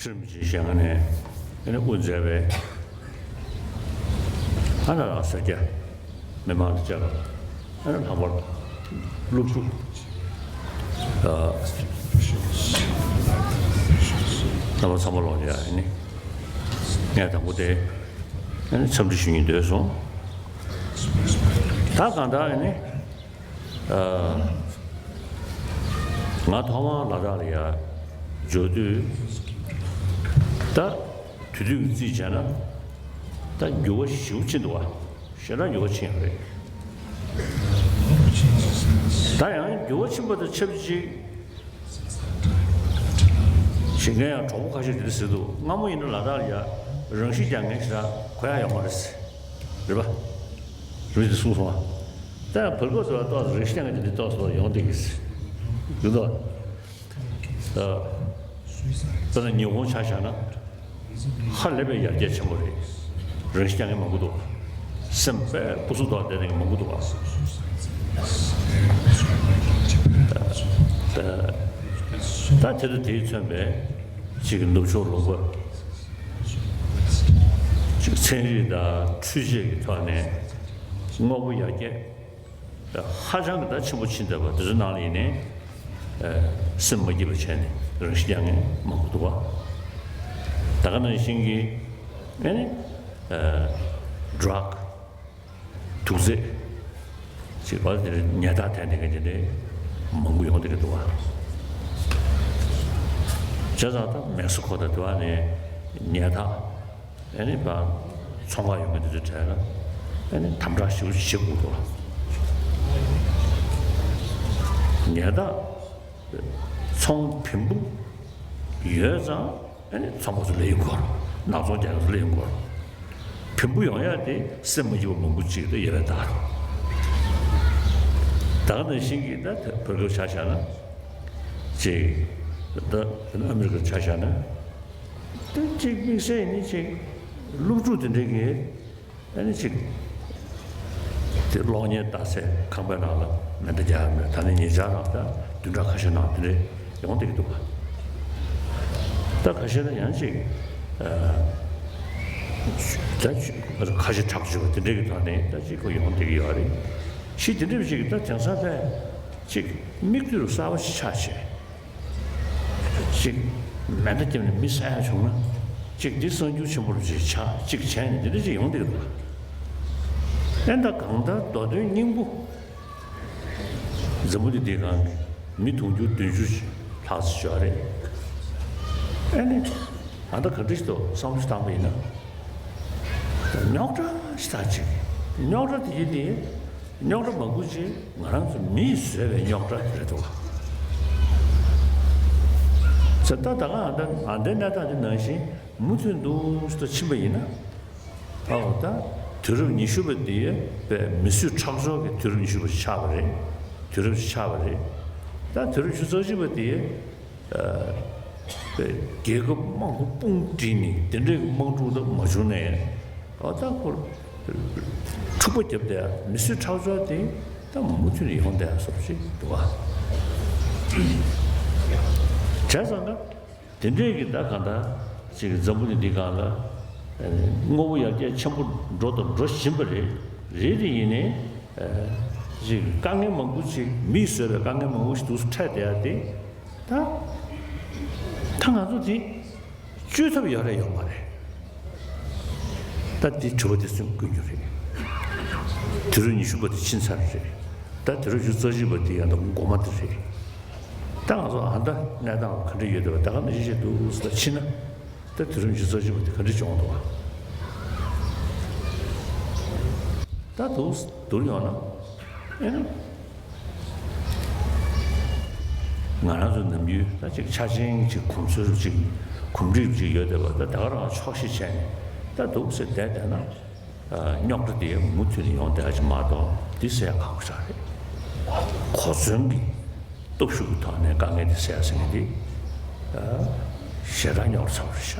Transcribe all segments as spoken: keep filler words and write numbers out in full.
ཁྲིམས་ཀྱི་ཞལ་སྔ་ནས་ཨ་ནི་དབུ་མཛད་པའི་ཨ་ན་རང་སེར་སྐྱ་མི་མང་དང་བཅས་པ་ཨ་ནི་ལྷག་པར་སློབ་ཕྲུག་ཨ་རྣམ་པ་ཚང་མ་ལོག་ཡ་ཨ་ནི་ངས་དང་པོ་དེ་ཨ་ནི་འཚམས་འདྲི་ཞུ་སྙིང་འདོད་སོང་། ད་གང་ལྟར་ཨ་ནི། ང་ཐོག་མར་ལ་དྭགས་ལ་ཡར་འབྱོར་དུས་ད་དུས་དུས་ཀྱི་རྩིས་བྱས་ན་ད་འགྱུར་བ་ཞེ་པོ་ཕྱིན་འདུག་བ། ཞེ་དྲག་འགྱུར་བ་ཕྱིན་ཡོད་རེད། ད་ཡང་འགྱུར་བ་ཕྱིན་པ་དང་ཆབས་ཅིག་ཞིག་ངས་ཡང་གྲོགས་པོ་ཁ་ཤས་དེ་འདྲ་ཟེར་འདུག་སྔ་མོ་ཡིན་ན་ལ་དྭགས་ལ་ཡར་རང་ཤི་རྒྱག་མཁན་ཞེ་དྲག་གོ་ཡ་ཡོད་མ་རེད་ཟེར། རེད་པ། རེད་དེ་གསུངས་སོང་བ། ད་བར་སྐབས་སུ་ཏོག་ཙམ་རེ་ཞིག་ངས་འདི་ཏོག་ཙམ་ཡོང་བསྡད་ཀྱི་ཡོད་དོ། ད་ད་ལྟ་ཉི་ཧོང་ཆ་བཞག་ན་ཧ་ལས་པའི་ཡར་རྒྱས་ཆེན་པོ་རེད། རང་ཤི་རྒྱག་མཁན་མང་པོ་འདུག་སེམས་དཔའ་སྤུ་སུ་ཐོག་བསྡད་མཁན་མང་པོ་འདུག་ད་ད་ད་དེ་དང་དེས་མཚོན་པའི་ཅིག་ནུབ་ཕྱོགས་ལུང་པ་ཅིག་ཚན་རིག་དང་འཕྲུལ་ཆས་ཀྱི་ཐོག་ནས་དངོས་པོ་ཡར་རྒྱས། ཧ་ཅང་གི་ད་ཆེན་པོ་ཕྱིན་བསྡད་པ་དེ་ཚོའི་ནང་ལ་ཡིན་ནའི་སེམས་མ་སྐྱིད་པ་བྱས་ནས་རང་ཤི་རྒྱག་མཁན་མང་པོ་འདུག་བ། ད་ག་ནང་བཞིན་གྱི་ཨེ་ནི་ཌྲག་དུག་རྫས་ཅིག་བ་དེ་ཉལ་ཐག་འཐེན་བསྡད་མཁན་དེ་འདྲའི་མང་པོ་ཡོང་བསྡད་ཀྱི་འདུག་བ། བྱས་ཙང་ད་མེག་སི་ཁོ་དང་དེ་བ་ནས་ཉལ་ཐག་ཨ་ནི་བ་ཚོང་ཁང་ཡོད་མཁན་དེ་ཚོའི་གྲས་ལ་ཨ་ནི་དམ་དྲག་ཞེ་པོ་ཞིག་བྱེད་དགོས་འདུག་ཉལ་ཐག་ཚོང་བེམ་པོ་ཡོད་ཙང་ཨ་ནི་ཚོང་པ་ཚོ་སླེབས་ཡོང་གི་རེད། ནག་ཚོང་རྒྱག་མཁན་ཚོ་སླེབས་ཡོང་གི་རེད། བེམ་པོ་ཡོང་ཡ་དེ་སེམས་མ་སྐྱིད་པ་མང་པོ་ཅིག་ད་ཡོད་པའི་རྟགས་རེད། ད་ག་ནང་བཞིན་གྱི་ད་བར་སྐབས་ཆ་བཞག་ན་ཅིག་ད་ཨ་མི་རི་ཀར་ཆ་བཞག་ན། དེ་གཅིག་དམིགས་བསལ་ནི་གཅིག་སློབ་ཕྲུག་དེ་འདྲ་གི་ཨ་ནི་གཅིག་དེ་གློག་བརྙན་ལྟ་སའི་ཁང་པའི་ནང་ལ་མེ་མདའ་རྒྱག་ཡ་མེད། ད་ནི་ཉེ་ཆར་རང་ད་བདུན་ཕྲག་ཁ་ཤས་ནང་དེ་འདྲ་ཡོང་བསྡད་ཀྱི་འདུག་ག་ད་ཁ་ཤས་ལ་ཡང་གཅིག་ད་ཁ་ཤས་དྲག་སྤྱོད་པ་དེ་འདྲ་གི་ཐོག་ནས་ད་གཅིག་ཁོ་ཡོང་བསྡད་ཀྱི་ཡོད་རེད། ཤི་དེ་འདྲ་བ་ཞིག་ད་དེང་སང་ཕལ་གཅིག་མིག་ལྟོས་གསར་པ་ཞིག་ཆགས་བྱས། གཅིག་མེ་མདའ་བརྒྱབ་ནས་མི་བསད་ཡ་བྱུང་ན་གཅིག་འདི་གསར་འགྱུར་ཆེན་པོ་རུ་ཅིག་ཆགས། གཅིག་བྱས་ནས་འདི་འདྲ་ཅིག་ཡོང་བསྡད་ཀྱི་འདུག་ཨེ་ད་གང་ལྟར་མདོ་དོན་སྙིང་པོ་འཛམ་བུ་གླིང་འདིའི་སྒང་གི་མི་དུང་ཕྱུར་བདུན་ཅུ་ལྷག་ཙམ་ཡོད་རེད། ཨེ་ནི་ད་ལྟ་ག་འདྲ་ཞིག་འདུག་བསམ་བློ་ཞིག་བཏང་པ་ཡིན་ན། རྙོག་དྲ་ཞིག་ད་ཅིག་རྙོག་དྲ་དེ་ཡིན་ཏེ། རྙོག་དྲ་མང་པོ་ཅིག་ང་རང་ཚོ་མིས་བཟོས་པའི་རྙོག་དྲ་རེད་འདུག་ག་ཚེ་ད་ད་ག་ཨ་ད་ཨ་འདའི་གནས་སྟངས་འདི་ནང་བཞིན་མུ་མཐུད་འདུག་སེ་ཕྱིན་པ་ཡིན་ན། ཨའོ་ད་དུས་རབས་ཉི་ཤུ་པ་འདི་པའི་མི་གསོད་ཁྲག་སྦྱོར་གྱི་དུས་རབས་ཉི་ཤུ་པ་ཞིག་ཆགས་པ་རེད། དུས་རབས་ཤིག་ཆགས་པ་རེད། ད་དུས་རབས་ཉི་ཤུ་རྩ་གཅིག་པ་འདི། རྒྱལ་ཁབ་དམངས་ཁོ་དཔུང་བསྒྲིགས་ནས་དེ་འདྲའི་དམག་འཁྲུག་དང་མ་བྱུང་ནས་ཨ་ད་ཁོ་འཁྲུག་པ་བརྒྱབ་སྟེ་མི་གསོད་ཁྲག་སྦྱོར་དེ་ད་མུ་མཐུད་ནས་ཡོང་བསྡད་སོགས་ཅིག་འདུག་ཨ། བྱས་ཙང་ད་དེ་འདྲའི་གི་ད་གང་ལྟར་ཅིག་འཛམ་བུ་གླིང་འདི་སྒང་ལ་དངོས་པོ་ཡར་རྒྱས་ཆེན་པོ་འགྲོ་དང་འགྲོ་བཞིན་པ་རེད། རེད་དེ་ཡིན་ནའི་ཅིག་དཀའ་ངལ་མང་པོ་ཅིག་མིས་བཟོས་པའི་དཀའ་ངལ་མང་པོ་ཞིག་འདུག་སེ་འཕྲད་བསྡད་ཡ་དེ། ད་ད་ང་ཚོ་དེ་བཅོས་ཐབས་ཡོད་རེད་ཡོད་མ་རེད། ད་དེ་དྲི་བ་དེ་ཚོ་བཀོད་རྒྱུ་རེད། དུས་རབས་ཉི་ཤུ་པ་དེ་ཕྱིན་ཚར་རེད། ད་དུས་རབས་ཉི་ཤུ་རྩ་གཅིག་པ་དེ་ཡང་ད་འགོ་མ་དེ་རེད། ད་ང་ཚོ་ཨ་ད་གནས་སྟངས་ག་འདྲ་ཡོད་འདུག་བ། ད་ག་ནང་བཞིན་བྱས་འདུག་ཟེར་ཕྱིན་ན། ད་དུས་རབས་ཉི་ཤུ་རྩ་གཅིག་པ་དེ་ག་འདྲ་བྱུང་འདུག་བ། ད་འདུག་འདུག་ཡོང་ན་ཨེ་ན། ང་རང་ཚོ་ནམ་རྒྱུན་ད་ཅིག་ཆ་ཆེན་ཅིག་གོམས་སྲོལ་ཅིག་གོམས་འདྲིས་ཅིག་ཡོད་བསྡད་པ། ད་ད་ག་རང་ཆོག་ཤེས་བྱས་ནས་ད་འདུག་ཟེར་བསྡད་བསྡད་ན། རྙོག་དྲ་དེ་མུ་མཐུད་ནས་ཡོང་བསྡད་ཡ་ཅིག་མ་གཏོགས་འདི་ཟེར་ཡ་ཁག་པོ་ཞིག་རེད། གོ་མཚོན་གྱི་སྟོབས་ཤུགས་ཀྱི་ཐོག་ནས་དཀའ་ངལ་དེ་སེལ་ཡ་ཟེར་མཁན་དེ་ཞེ་དྲག་རྙོག་དྲ་ཚ་པོ་རེད་ཤག་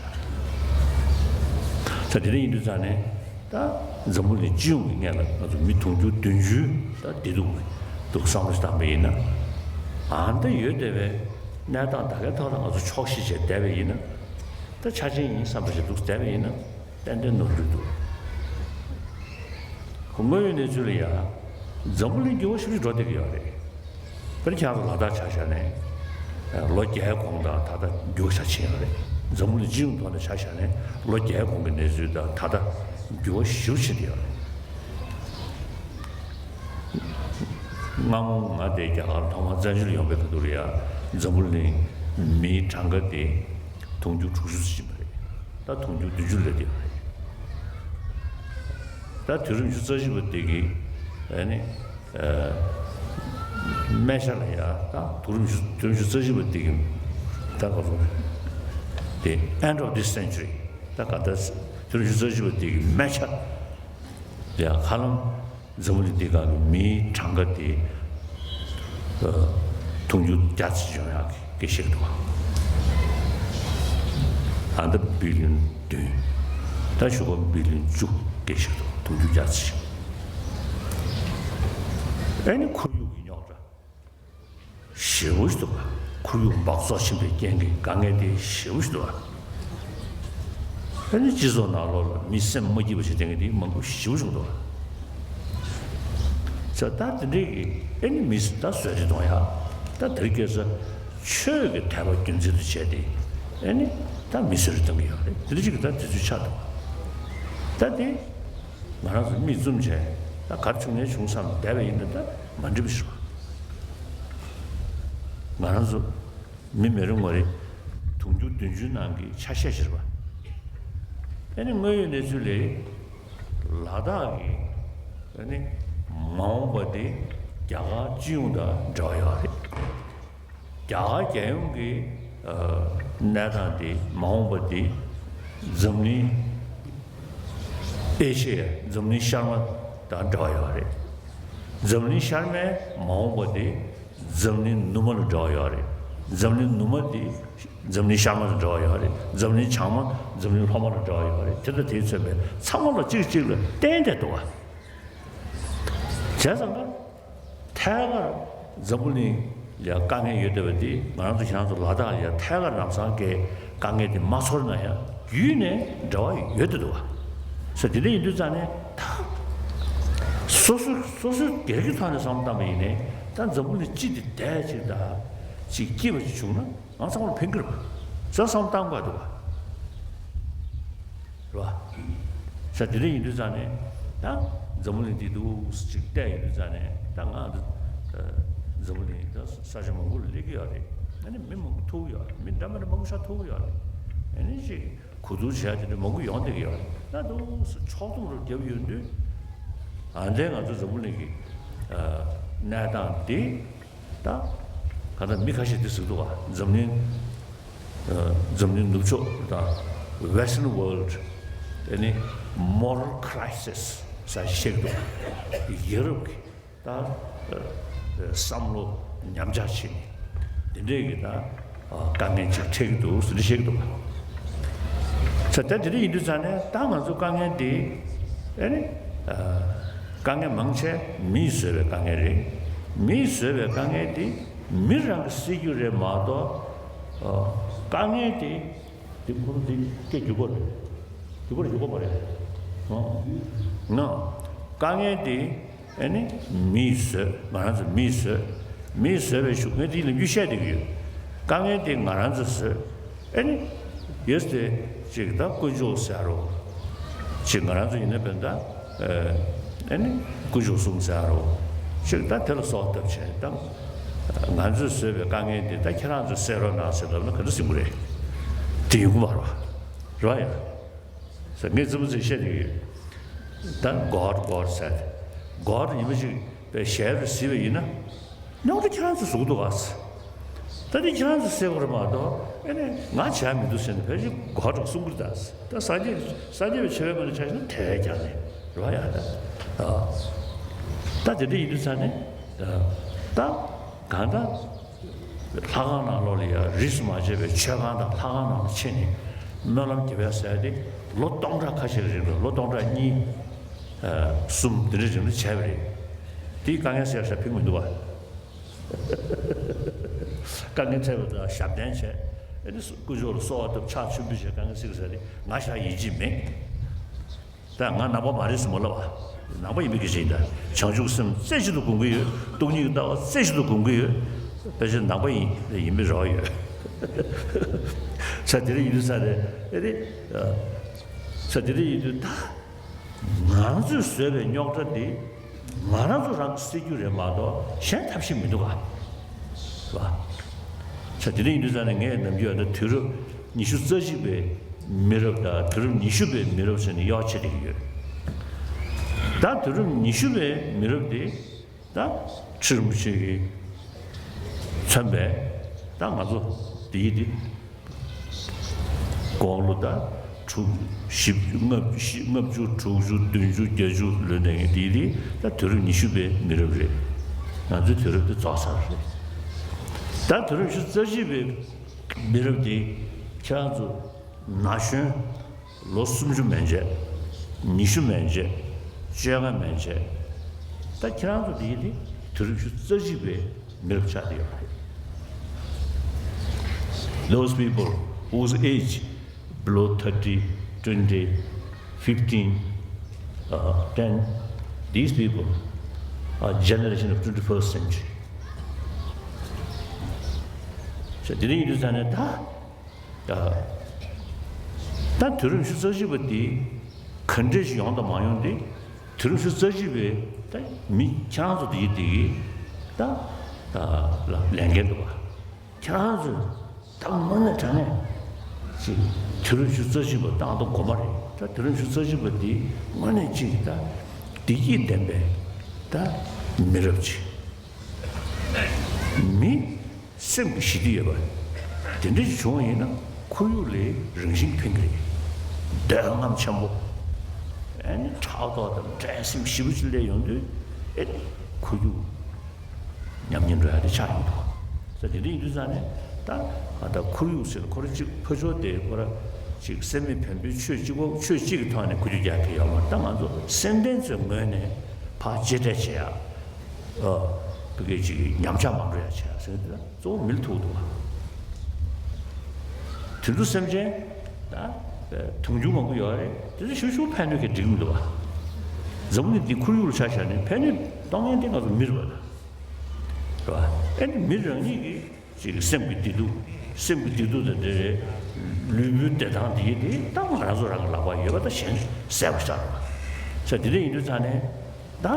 ད་དེ་འདྲ་ཡིན་དུས་ཙང་ནས་ད་འཛམ་བུ་གླིང་སྤྱི་ཡོངས་ཀྱི་ངོས་ལ་ང་ཚོ་མི་དུང་ཕྱུར་བདུན་ཅུ་ད་བདེ་སྡུག་འདུག་བསམ་བློ་ཞིག་བཏང་པ་ཡིན་ན། ཨ་ད་ཡོད་བསྡད་པའི་གནས་སྟངས་ད་གའི་ཐོག་ལ་ང་ཚོ་ཆོག་ཤེས་བྱས་བསྡད་པ་ཡིན་ན། ད་ཆ་ཆེན་ཡིན་བསམ་པ་ཞིག་འདུག་བསྡད་པ་ཡིན་ན་ཏན་ཏན་ནོར་འཁྲུལ་འདུག་དངོས་ཡོད་གནས་ཚུལ་ལ་ཡ། འཛམ་བུ་གླིང་འགྱུར་བ་ཞེ་པོ་ཅིག་འགྲོ་བསྡད་ཀྱི་ཡོད་རེད། དཔེར་ན་ཁྱེད་རང་ཚོ་ལ་དྭགས་ཆ་བཞག་ནས། ལོ་བརྒྱའི་གོང་དང་ད་ལྟ་འགྱུར་བ་ཤ་ཆེན་ཡོད་རེད། འཛམ་བུ་གླིང་སྤྱི་ཡོངས་ཐོག་ནས་ཆ་བཞག་ནས་ལོ་བརྒྱའི་གོང་གི་གནས་ཚུལ་དང་ད་ལྟ་འགྱུར་བ་ཞེ་པོ་ཕྱིན་བསྡད་ཡོད་རེད། སྔ་མོ་ང་དེ་རྒྱ་གར་ཐོག་མར་བཙན་བྱོལ་ཡོང་པའི་ཁ་ཐུག་ལ་ཡ། འཛམ་བུ་གླིང་མིའི་གྲངས་ཀ་དེ་དུང་ཕྱུར་དྲུག་ཅུ་ཙམ་ཕྱིན་པ་རེད། ད་དུང་ཕྱུར་བདུན་ཅུ་སླེབས་བསྡད་པ་རེད། ད་དུས་རབས་ཉི་ཤུ་རྩ་གཅིག་པ་དེ་གི་ཨ་ནི་ཨ་སྨད་ཆ་ལ་ཡ། ད་དུས་རབས་ཉི་ཤུ་དུས་རབས་ཉི་ཤུ་རྩ་གཅིག་པ་དེ་གི་ད་ག་ཚོད་དེ། end of this century། ད་ག་ད་དུས་རབས་ཉི་ཤུ་རྩ་གཅིག་པ་དེ་གི་སྨད་ཆ་ལ་ཡ་ཧ་ལམ། འཛམ་བུ་གླིང་འདི་སྒང་གི་མིའི་གྲངས་ཀ་དེ་ཨ་དུང་ཕྱུར་བརྒྱ་ཙམ་ཡོང་ཡག་གི་བཤད་འདུག་ཨ་ད་བི་ལི་ཡོན་བདུན། ད་གཞུག་གུ་བི་ལི་ཡོན་བཅུ་གི་བཤད་འདུག་དུང་ཕྱུར་བརྒྱ་ཙམ་ཞིག་ཨ་ནི་ཁོར་ཡུག་གི་རྙོག་དྲ་ཞེ་པོ་ཞིག་འདུག་ཁོར་ཡུག་འབག་བཙོག་ཕྱིན་པའི་རྐྱེན་གྱིས་དཀའ་ངལ་དེ་ཞེ་པོ་ཞིག་འདུག་ཨ་ནི་སྤྱི་ཚོགས་ནང་ལོགས་ལ་མི་སེམས་མ་སྐྱིད་པ་བྱེད་མཁན་དེ་མང་པོ་ཞེ་པོ་བྱུང་འདུག་ཟེར། ད་དེ་འདྲའི་གི་ཨ་ནི་མི་ད་གསོད་རེས་གཏོང་ཡག་ད་དེ་རིང་ཁ་སང་ཆོས་ཀྱི་དད་པ་རྒྱུ་མཚན་དུ་བྱས་ཏེ་ཨ་ནི་ད་མི་གསོད་རེས་གཏོང་གི་ཡོད་རེད། དེ་འདྲ་ཅིག་གི་ད་དུས་ཚོད་ཆགས་འདུག་ད་དེ་ང་རང་ཚོ་མིག་བཙུམ་བྱས་ད་ག་རེ་བྱུང་ན་བྱུང་བསམ་བསྡད་པ་ཡིན་ན་ད་མ་འགྲིག་པ་ཞིག་རེད། ང་རང་ཚོ་མི་མི་རེ་ངོ་རེ་དུང་ཕྱུར་བདུན་ཅུའི་ནང་གི་ཆ་ཤས་ཤིག་རེད་པ། ཨ་ནི་དངོས་ཡོད་གནས་ཚུལ་ལ་ལ་དྭགས་ཀྱི་ཨ་ནི་མ་འོངས་པ་དེ་རྒྱ་གར་སྤྱི་ཡོངས་དང་འབྲེལ་བ་ཡོད་རེད། རྒྱ་གར་རྒྱལ་ཡོངས་ཀྱི་ཨ་གནས་སྟངས་དེ་མ་འོངས་པ་དེ་འཛམ་གླིང་ཨེ་ཤེ་ཡ་འཛམ་གླིང་ཤར་མ་དང་འབྲེལ་བ་ཡོད་རེད། འཛམ་གླིང་ཤར་མའི་མ་འོངས་པ་དེ་འཛམ་གླིང་ནུབ་མ་ལ་འབྲེལ་བ་ཡོད་རེད། འཛམ་གླིང་ནུབ་མ་དེ་འཛམ་གླིང་ཤར་མ་དང་འབྲེལ་བ་ཡོད་རེད། འཛམ་གླིང་བྱང་མ་འཛམ་གླིང་ལྷོ་མ་ལ་འབྲེལ་བ་ཡོད་རེད། དེ་དང་དེས་མཚོན་པའི་ཚང་མ་ལ་གཅིག་གིས་གཅིག་ལ་བརྟེན་བསྡད་འདུག་བ། བྱས་ཙང་ཀ་ཐད་ཀར་འཛམ་བུ་གླིང་ལ་དཀའ་ངལ་ཡོད་བསྡད་པ་འདི་ང་རང་ཚོ་ཁྱེད་རང་ཚོ་ལ་དྭགས་ལ་ཐད་ཀར་ལམ་སང་གི་དཀའ་ངལ་འདི་མ་ཚོར་ན་ཡང་བརྒྱུད་ནས་འབྲེལ་བ་ཡོད་བསྡད་འདུག་བ། ས་དེ་འདྲ་ཡིན་དུས་ཙང་ནས་ད་སོ་སོ་སོ་སོའི་སྒེར་གྱི་ཐོག་ནས་བསམ་བློ་བཏང་པ་ཡིན་ནའི་ད་འཛམ་བུ་གླིང་སྤྱི་འདི་བསྡད་ཅིག་ད་ཅིག་སྐྱིད་པ་ཅིག་བྱུང་ན། ང་ཚང་མར་ཕན་གྱི་རེད་པ། ཟེར་བསམ་བཏང་དགོས་འདུག་པ། རེད་པ། ས་དེ་འདྲ་ཡིན་དུས་ཙང་ནས་ད་འཛམ་བུ་གླིང་འདི་འདུག་ཅིག་བལྟས་ཡོང་དུས་ཙང་ནས་ད་ང་འདི་འཛམ་བུ་གླིང་ད་ས་ཆ་མང་པོ་ལ་སླེབས་ཀྱི་ཡོད་རེད། ཨ་ནི་མི་མང་པོ་ཐུག་གི་ཡོད་རེད། མི་འདྲ་མི་འདྲ་མང་པོ་ཞིག་ཐུག་གི་ཡོད་རེད། ཨ་ནི་ཅིག་གོ་བསྡུར་བྱེད་ཡ་དེ་འདྲ་མང་པོ་ཡོང་བསྡད་ཀྱི་ཡོད་རེད། ད་འདུག་སེ་ཕྱོགས་བསྡོམས་རུ་བརྒྱབ་ཡོང་དུས་ཨ་འདྲའི་ང་ཚོ་འཛམ་བུ་གླིང་གི་གནས་སྟངས་འདི། ད་ག་ད་མི་ཁ་ཤས་འདི་ཟེར་འདུག་ག་འཛམ་གླིང་ཨ་འཛམ་གླིང་ནུབ་ཕྱོགས་དང་Western World། ཨ་ནི་Moral Crisis་ཟེར་བཤད་ཀྱི་འདུག་ཡ་རབས་ཀྱི་ད་ཨ་བསམ་བློ་ཉམས་ཆག་ཕྱིན་ནས་འདི་འདྲས་ཀྱི་ད་དཀའ་ངལ་ཅིག་འཕྲད་ཀྱི་འདུག་ཟེར་ནས་བཤད་ཀྱི་འདུག་ས་ད་དེ་འདྲ་ཡིན་དུས་ཙང་ནས་ད་ང་ཚོ་དཀའ་ངལ་འདི་ཨ་ནི་ཨ་དཀའ་ངལ་མང་ཆེ་མིས་བཟོས་པའི་དཀའ་ངལ་རེད། མིས་བཟོས་པའི་དཀའ་ངལ་འདི་མི་རང་གིས་སེལ་རྒྱུ་རེད་མ་གཏོགས། ཨ་དཀའ་ངལ་དེ་དེ་ཁོ་རང་དེ་སྐད་རྒྱུག་པ་རེད། རྒྱུག་པ་རེད། རྒྱུག་པ་མ་རེད། ཨ་ང་དཀའ་ངལ་དེ་ཨ་ནི་མིས་བཟོས། ང་རང་ཚོ་མིས་བཟོས། མིས་བཟོས་པའི་གཞུག་ངས་དེ་ལ་རྒྱུས་བཤད་བསྡད་ཀྱི་ཡོད། དཀའ་ངལ་དེ་ང་རང་ཚོས་བཟོས། ཨ་ནི་ཡོད་དེ་ཅིག་ད་དཀོན་མཆོག་ཟེར་རོ། ཅིག་ང་རང་ཚོ་ཡིན་ན་བན་ད། ཨ་ནི་དཀོན་མཆོག་གསུམ་ཟེར་རོ། ཅིག་ད་དེ་ལ་སོགས་ལྟ་བྱས་ད། ང་ཚོས་བཟོས་པའི་དཀའ་ངལ་འདི་ད་ཁྱེད་རང་ཚོས་སེལ་རོགས་གནང་ཟེར་ལབ་ན་ག་འདྲ་ཟིན་གི་རེད། དེ་ཡོང་གི་མ་རེད་པ། རེད་པ་ཡ། ཟེར་ངས་རྩེད་མོ་རྩེ་བཤད་ཀྱི་ཡོད། ད་God God ཟེར་ཏེ། God ཉི་མ་ཅིག་པའི་ཞལ་རུ་གཟིགས་པ་ཡིན་ན། རྙོག་དྲ་ཁྱེད་རང་ཚོས་བཟོ་གི་འདུག་ག་ད་དེ་ཁྱེད་རང་ཚོས་སེལ་དགོས་རེད་མ་གཏོགས་ཨ་ནི་ང་བྱས་མི་འདུག་ཟེར་ནས་ཕལ་ཆེར་གོ་བ་གསུང་གི་རེད་ད། ད་སངས་རྒྱས་སངས་རྒྱས་པའི་ཆོས་པའི་ངོས་ནས་ཆ་བཞག་ན་དེ་བས་ཀྱང་ནི་རེད་པ་ཡ། ད་ད་དེ་འདྲ་ཡིན་དུས་ཙང་ནས་ད་གང་ལྟར་ལྷ་ཁང་ནང་ལོགས་ལ་ཡ་རིས་སུ་མ་ཆད་པའི་མཆོད་ཁང་དང་ལྷ་ཁང་ནང་ལ་ཕྱིན་ནས་སྨོན་ལམ་རྒྱབ་ཡ་ཟེར་ཡ་དེ་ལོ་སྟོང་ཕྲག་ཁ་ཤས་ཀྱི་རིང་ལ་ལོ་སྟོང་ཕྲག་གཉིས་གསུམ་དེ་འདྲའི་རིང་ལ་བྱས་པ་རེད། དེའི་དཀའ་ངལ་སེལ་ཡ་ཕན་གྱི་མི་འདུག་པ། དཀའ་ངལ་འཕྲད་པ་དང་ཞབས་བརྟན་བྱས། ཨེ་ནི་དཀོན་མཆོག་ལ་གསོལ་བ་བཏབ་ཕྱག་མཆོད་འབུལ་བྱས་གང་ག་ཟེར་གི་ཟེར་ནས་ང་ཤ་ཡིད་ཆེས་མེད། ད་ང་ནང་པ་མ་རེད་ཟེར་མ་ལབ་པ། ནང་པ་ཡིན་པའི་སྐད་ཆ་ཡིན་ད། བྱང་ཆུབ་སེམས་རྩེ་གཅིག་ཏུ་སྒོམ་གྱི་ཡོད། སྟོང་ཉིད་ཀྱི་ལྟ་བ་རྩེ་གཅིག་ཏུ་སྒོམ་གྱི་ཡོད། ཕལ་ཆེར་ནང་པ་ཡིན་ཡིན་པའི་རེ་བ་ཡོད། ས་དེ་རིང་ཡིན་དུས་ས་རེད་ཨེ་རེད། ས་དེ་རིང་ཡིན་དུས་ད། ང་རང་ཚོས་བཟོས་པའི་རྙོག་དྲ་འདི་ང་རང་ཚོ་རང་གིས་སེལ་རྒྱུ་རེད་མ་གཏོགས་གཞན་ཐབས་ཤེས་མི་འདུག་ག །བ། ས་དེ་རིང་ཡིན་དུས་ཙང་ནས་ངས་ནམ་རྒྱུན་ད་དུས་རབས་ཉི་ཤུ་རྩ་གཅིག་པའི་མི་རབས་དང་དུས་རབས་ཉི་ཤུ་པའི་མི་རབས་ཟེར་ནས་གཡོག་བྱེད་བསྡད་ཀྱི་ཡོད། ད་དུས་རབས་ཉི་ཤུ་པའི་མི་རབས་དེ་ད་ཁྲི་རིན་པོ་ཆེ་གིས་མཚོན་པའི་ད་ང་ཚོ་འདི་ཡིན་འདི། དགུང་ལོ་ད་དྲུག་བཞི་ལྔ་བཞི་ལྔ་བཅུ་དྲུག་ཅུ་བདུན་ཅུ་བརྒྱད་ཅུ་ལོན་ནས་དེ་དེ་ད་དུས་རབས་ཉི་ཤུ་པའི་མི་རབས་རེད། ང་ཚོའི་དུས་རབས་དེ་རྫོགས་ཚར་རེད། ད་དུས་རབས་ཉི་ཤུ་རྩ་གཅིག་པའི་མི་རབས་དེ་ཁྱེད་རང་ཚོ་ན་གཞོན་ལོ་སུམ་ཅུ་མན་ཆད། ཉི་ཤུ་མན་ཆད། བཅོ་ལྔ་མན་ཆད། ད་ཁྱེད་རང་ཚོ་དེ་དེ་དུས་རབས་ཉི་ཤུ་རྩ་གཅིག་པའི་མི་རབས་ཆགས་བསྡད་ཡོད་རེད། Those people whose age below thirty, twenty, fifteen, uh, ten, these people are generation of twenty-first century. ས་དེ་རིང་ཡིན་དུས་ཙང་ནས་ད་ད་ད་དུས་རབས་ཉི་ཤུ་རྩ་གཅིག་པ་འདི་ག་འདྲས་ཤིག་ཡོང་དང་མ་ཡོང་འདི་དུས་རབས་ཉི་ཤུ་རྩ་གཅིག་པའི་ད་མི་ཁྱེད་རང་ཚོ་དེ་ཡི་དེ་གི་ད་ད་ལ་ལས་འགན་འདུག་ག །ཁྱེད་རང་ཚོས་ད་དངོས་གནས་དྲང་གནས་ཅིག་དུས་རབས་ཉི་ཤུ་རྩ་གཅིག་པ་བཏང་དང་དགོས་མ་རེད། ད་དུས་རབས་ཉི་ཤུ་རྩ་གཅིག་པ་འདི་དངོས་གནས་ཅིག་ད་བདེ་སྐྱིད་ལྡན་པའི་ད་མི་རབས་ཅིག །མི་སེམས་ཀྱི་ཞི་བདེ་ཡོད་པ་དེ་འདྲ་ཞིག་བྱུང་བ་ཡིན་ན་ཁོར་ཡུག་ལ་རང་བཞིན་ཕན་གྱི་རེད། འདོད་རྔམ་ཆེན་པོ། ཨེ་ནི་ཕྲག་དོག་དང་འགྲན་སེམས་ཞེ་པོ་ཅིག་སླེབས་ཡོང་དུས་ཨེ་ནི་ཁོར་ཡུག་ཉམས་ཉེས་འགྲོ་ཡ་དེ་ཆགས་ཡོང་འདུག །ས་དེ་འདྲ་ཡིན་དུས་ཙང་ནས་ད་ཨ་ད་ཁོར་ཡུག་ཟེར་ཁོ་ར་གཅིག་ཕ་ཆོས་དེ་ཁོ་ར་གཅིག་སེམས་མེད་བེམ་པོའི་ཆོས་གཅིག་པོ་ཆོས་གཅིག་གི་ཐོག་ནས་ཁོར་ཡུག་རྒྱག་གི་ཡོད་མ་རེད། ད་ང་ཚོ་སེམས་ལྡན་ཚོའི་ངོས་ནས་ཕར་གཅེས་སྤྲས་བྱེད་ཡ། ཨ་བི་གའི་ཅིག་ཉམས་ཆག་མ་འགྲོ་ཡ་བྱེད་ཡ་ཟེར་དུས་ད་གཙོ་བོ་མི་ལ་ཐུག་འདུག་ག །དུད་འགྲོ་སེམས་ཅན་ད་དུང་ཕྱུར་མང་པོ་ཡོད་རེད། དེ་ཚོ་ཞུ་ཞུ་ཕན་གནོད་ཀྱི་འགྲིག་མི་འདུག་ག །འཛམ་བུ་གླིང་འདི་ཁོར་ཡུག་ལ་ཆ་བཞག་ནས་ཕན་གནོད་གཏོང་མཁན་དེ་ང་ཚོ་མི་རེད་པ་ད། རེད་པ། ཨེ་ནི་མི་རང་ཉིད་ཀྱི་ཅིག་སེམས་ཀྱི་བདེ་སྡུག་སེམས་ཀྱི་བདེ་སྡུག་དང་འབྲེལ་བའི་ལུས་པོའི་བདེ་ཐང་འདི་དེ་ད་ང་རང་ཚོ་རང་གི་ལག་པར་ཡོད་པ་ད་གཞན་གསལ་པོ་ཞིག་རེད་པ། ས་དེ་འདྲ་ཡིན་དུས་ཙང་ནས་ད་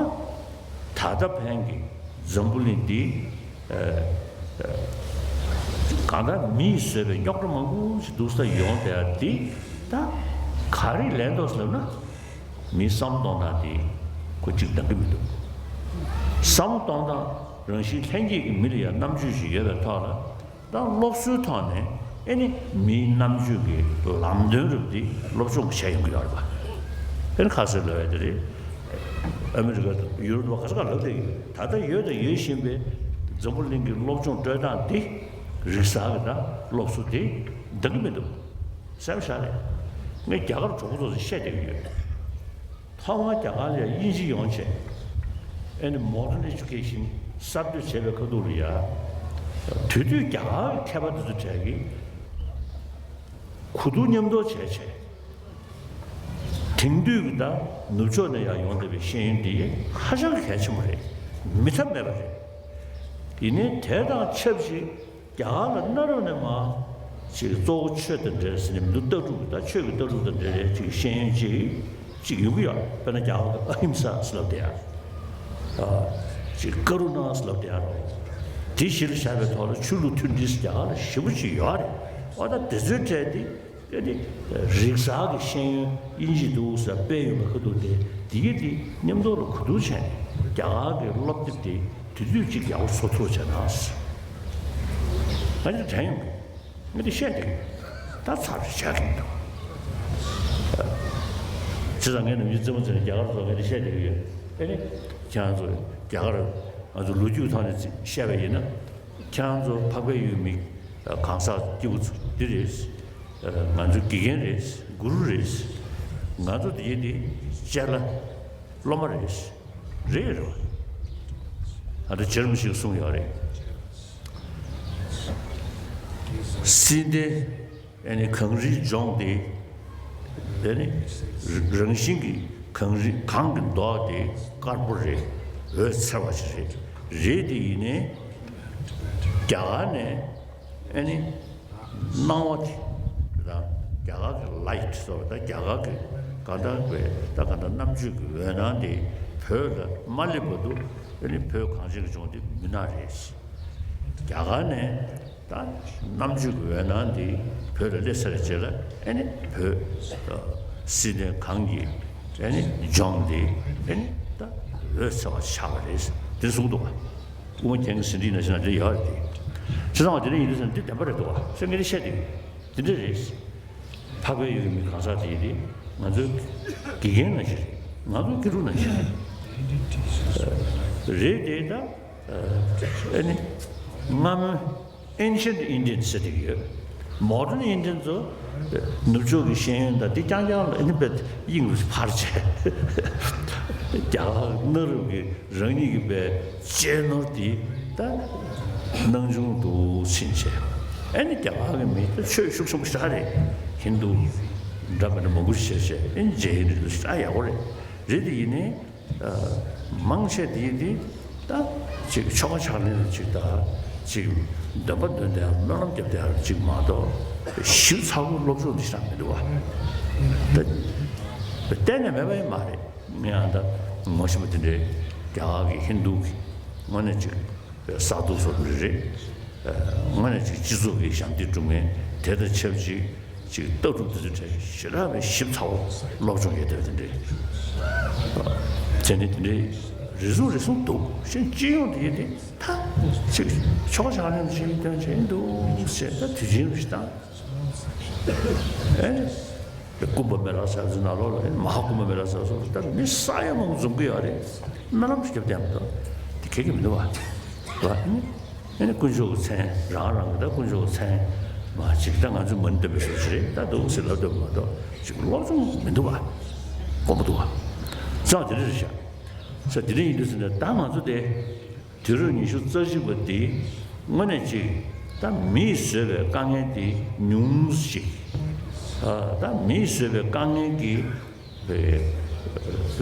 ད་ལྟ་ཕན་གྱི་འཛམ་བུ་གླིང་འདི་ཨ་ཨ་གང་ལྟར་མིས་བཟོས་པའི་རྙོག་དྲ་མང་པོ་ཞིག་འདུག་ས་ཡོང་བསྡད་ཡ་འདི་ད་ག་རེ་ལན་འདུག་ཟེར་ན། མིའི་བསམ་བློ་གཏོང་སྟངས་དེ་ཁོ་གཅིག་འདང་གི་མི་འདུག །བསམ་བློ་གཏོང་སྟངས་རང་བཞིན་ལྷན་སྐྱེས་ཀྱི་མི་ལ་ཡང་རྣམ་དཔྱོད་ཅིག་ཡོད་པའི་ཐོག་ལ་ད་སློབ་གསོའི་ཐོག་ནས་ཨེ་ནི་མིའི་རྣམ་དཔྱོད་ཀྱི་ལམ་སྟོན་རབ་དེ་སློབ་སྦྱོང་བྱས་ཡོང་གི་ཡོད་རེད་པ། ཨེ་ནི་ཁ་གསལ་ལབ་ཡ་དེ་རེད། ཨ་མི་རི་ཀ་དང་ཡུ་རོབ་ལ་ག་ས་ག་ལབ་བསྡད་ཡོད། ད་ལྟ་ཡོད་དང་ཡོད་བཞིན་པའི་འཛམ་བུ་གླིང་གི་སློབ་སྦྱོང་སྤྲོད་སྟངས་དེ་རིག་གསར་གྱི་ད་སློབ་གསོ་དེ་འདང་གི་མི་འདུག་གསལ་པོ་ཞིག་རེད། ངས་རྒྱ་གར་གྲོགས་པོ་ཚོ་ཚོ་བཤད་བསྡད་ཀྱི་ཡོད། ཐོག་མར་རྒྱ་གར་ལ་དབྱིན་ཇི་ཡོང་བྱས། ཨེ་ནི་modern education གསར་གཏོད་བྱས་པའི་ཁ་ཐུག་ལ་ཡ། དེ་དུས་རྒྱ་གར་གྱི་མཁས་པ་དེ་ཚོ་གྲས་ཀྱིས་གོ་བསྡུར་མཉམ་དུ་བྱས་བྱས། དེང་དུས་ཀྱི་ད་ནུབ་ཕྱོགས་ནས་ཡང་ཡོང་བསྡད་པའི་ཤེས་ཡོན་འདི་ཧ་ཅང་གལ་ཆེན་པོ་རེད། མི་ཐབས་མེད་པ་རེད། ཡིན་ནའི་དེ་དང་ཆབས་ཅིག་རྒྱ་གར་ལ་གནའ་རབས་ནས་མར་ཅིག་གཙོ་བོ་ཆོས་དང་འབྲེལ་ཟེར་ནས་མི་འདུག་ལྟ་གྲུབ་ད་ཆོས་ཀྱི་ལྟ་གྲུབ་དང་འབྲེལ་བའི་ཅིག་ཤེས་ཡོན་ཅིག་ཅིག་ཡོང་གི་ཡོད། དཔེར་ན་རྒྱ་གར་གྱི་ཨ་ཧིམ་ས་ཟེར་ལབ་བསྡད་ཡ། ཨ་ཅིག་ཀ་རུ་ཎ་ཟེར་ལབ་བསྡད་ཡ་རོ། དེ་གཞི་ལ་བཞག་པའི་ཐོག་ལ་ཆོས་ལུགས་མཐུན་སྒྲིལ་ཟེར་རྒྱ་གར་ལ་ཞེ་པོ་ཅིག་ཡོད་རེད། འོ་ད་དེ་ཚོའི་གྲས་དེ། ཨེ་ནི་རིག་གསར་གྱི་ཤེས་ཡོན་དབྱིན་ཇི་འདུག་ཟེར་སྤེལ་ཡོང་བའི་ཁ་ཐུག་དེ་འདི་གི་དེ་མཉམ་དུ་ལ་གོ་བསྡུར་བྱས་ནས་རྒྱ་གར་གྱི་སློབ་དེབ་དེ་དེ་དུས་གཅིག་ཡག་པོ་བཟོ་ཐུབ་བྱས་ན་ཟེར། ང་དེ་དྲན་ཡོང་གི། ང་དེ་བཤད་བསྡད་ཀྱི་ཡོད། ད་ཚར་བཞག་གི་མི་འདུག་བྱས་ཙང་ངས་ནམ་རྒྱུན་རྩེད་མོ་རྩེ་ནས་རྒྱ་གར་ཚོ་ལ་ངས་དེ་བཤད་བསྡད་ཀྱི་ཡོད། ཨེ་ནི་ཁྱེད་རང་ཚོ་རྒྱ་གར་ང་ཚོ་ལོ་རྒྱུས་ཐོག་ནས་བཤད་པ་ཡིན་ན། ཁྱེད་རང་ཚོ་འཕགས་པའི་ཡུལ་མི་གང་ཟག་སྐྱེས་བུ་ཚོ་འདི་རེད། ང་ཚོ་དགེ་རྒན་རེད། གུ་རུ་རེད། ང་ཚོ་འདི་འདི་ཅ་ལག་སློབ་མ་རེད། རེད་རེད་བ། ཨ་ད་ཇེར་མ་ཞིག་གསུངས་ཡོད་རེད། བསིལ་ལྡན་ཨ་ནི་གངས་རིའི་ལྗོངས་དེ་ཨ་ནི་རང་བཞིན་གྱི་གངས་རི་གངས་ཀྱི་མདོག་དེ་དཀར་པོ་རེད། འོད་འཚེར་བ་ཞིག་རེད། རེད་དེ་ཡིན་ནའི་རྒྱ་གར་ནས་ཨ་ནི་སྣང་བ་དེ་དང་རྒྱ་གར་གྱི་ལའིཊ་ཟེར་བ་དང་རྒྱ་གར་གྱི་གང་ལྟར་བའི་ད་གང་ལྟར་རྣམ་དཔྱོད་ཀྱི་འོད་སྣང་དེ་བོད་ལ་མ་སླེབས་བར་དུ་ཨ་ནི་བོད་གངས་ཅན་གྱི་ལྗོངས་དེ་མུན་ནག་རེད། རྒྱ་གར་ནས་ད་རྣམ་དཔྱོད་ཀྱི་འོད་སྣང་འདི་བོད་ལ་སླེབས་ཚར་རྗེས་ལ་ཨེ་ནི་བོད་ཨ་བསིལ་ལྡན་གངས་ཀྱི་ཨེ་ནི་ལྗོངས་འདི་ཨེ་ནི་ད་འོད་གསལ་བ་ཆགས་པ་རེད། འདི་གསུངས་འདུག་བ། དབུ་མ་རྒྱན་གྱི་ཟིན་བྲིས་ནང་བཞིན་ན་འདི་ཡོད་རེད་དེ། བྱས་ཙང་བ་འདི་འདྲ་ཡིན་དུས་ཙང་འདི་བདེན་པ་རེད་འདུག་བ་ཟེར་ངས་འདི་བཤད་དེ། འདི་འདྲ་རེད། འཕགས་པའི་ཡུལ་གྱི་མི་གང་ཟག་དེ་ཡིན་ཏེ། ང་ཚོའི་དགེ་རྒན་ནང་བཞིན་རེད། ང་ཚོའི་དགེ་ཕྲུག་ནང་བཞིན་རེད། རེད་དེ་ད་ཨ་ནི་སྔ་མོའི་Ancient Indian ཟེར་དེ་ཡོད། Modern Indian ཚོ་ནུབ་ཕྱོགས་ཀྱི་ཤེས་ཡོན་དང་དེ་རྐྱང་རྐྱང་ལ་ཨ་ནི་དཔེ་དབྱིངས་རུ་ཕར་བྱས། རྒྱ་གར་གནའ་རབས་ཀྱི་རང་ཉིད་ཀྱི་པའི་གཅེས་ནོར་དེ་ད་སྣང་ཆུང་དུ་ཕྱིན་བྱས། ཨ་ནི་རྒྱ་གར་གྱི་མི་ད་ཆོས་ཤུགས་ཆེན་པོ་ཞེ་དྲག་རེད། ཧིན་དུ་འདྲ་མི་འདྲ་མང་པོ་ཞིག་བྱས་བྱས་ཨ་ནི་མཇལ་ཡོང་དུས་ཞེ་དྲག་ཡག་པོ་རེད། རེད་དེ་ཡིན་ནའི་ཨ་མང་ཆེ་དེ་དེ་ད་ཅིག་ཆོ་ག་ཕྱག་ལེན་ཅིག་ད་ཅིག་འདོན་པ་འདོན་བསྡད་ཡ་སྨོན་ལམ་བརྒྱབ་བསྡད་ཡ་ཅིག་མ་གཏོགས་ཞིབ་ཚགས་པོ་སློབ་སྦྱོང་དེ་ཞེ་དྲག་མི་འདུག་བ། ད་གཏན་ནས་མེད་པ་ཡིན་མ་རེད། ངས་ཨ་ད་ངོ་ཤེས་པ་དེ་འདྲའི་རྒྱ་གར་གྱི་ཧིན་དུ་གི་དངོས་གནས་ཅིག་བསགས་སྡོམ་སོགས་འདི་རེད། དངོས་གནས་ཅིག་སྤྱི་ཚོགས་ཀྱི་ཞབས་འདེགས་སྒྲུབ་མཁན་དེ་དང་ཆབས་ཅིག་ཅིག་ལྟ་གྲུབ་དེ་ཚོའི་གྲས་ཞེ་དྲག་པའི་ཞིབ་ཚགས་པོ་སློབ་སྦྱོང་ཡོད་བསྡད་པ་དེ་འདྲའི། དེ་ནས་དེ་འདྲའི་རེ་ཟུང་རེ་ཟུང་འདུག་ཤིང་སྤྱི་ཡོངས་དེ་ཡིན་ཏེ་ད་ཅིག་ཆོ་ག་ཕྱག་ལེན་བྱེད་དོན་བྱེད་འདུག་ཟེར་ད་དུས་ཆེན་རེ་ཞིག་དང་། ཨེ། སྐུ་འབུམ་མེ་རག་ས་ཟེར་ན་ལོ་ལ་ཨེ་མ་ཧཱ་སྐུ་འབུམ་མེ་རག་ས་སོགས་ད་མི་ས་ཡ་མང་པོ་འཛོམས་ཀྱི་ཡོད་རེད། སྨོན་ལམ་ཞིག་བརྒྱབ་བསྡད་མི་འདུག་དེ་ཁེགས་ཀྱི་མི་འདུག་བ། བ། ཨེ་ནི་དཀོན་མཆོག་གི་མཚན་རང་རང་གི་ད་དཀོན་མཆོག་གི་མཚན་མ་ཅིག་ད་ང་ཚོས་མ་ཎི་འདོན་པའི་སོ་སོ་རེད། ད་འདུག་ཟེར་ལབ་འདོད་མ་གཏོགས་ཅིག་སློབ་སྦྱོང་མི་འདུག་བ། དཀོན་པོ་འདུག་བ། ཙང་དེ་འདྲ་རེད་ཤག་ས་དེ་འདྲ་ཡིན་དུས་ཟེར་ན་ད་ང་ཚོ་དེ། དུས་རབས་ཉི་ཤུ་རྩ་གཅིག་པ་འདི་དངོས་གནས་ཅིག་ད་མིས་བཟོས་པའི་དཀའ་ངལ་འདི་ཉུང་ཞིག་ཨ་ད་མིས་བཟོས་པའི་དཀའ་ངལ་གྱི་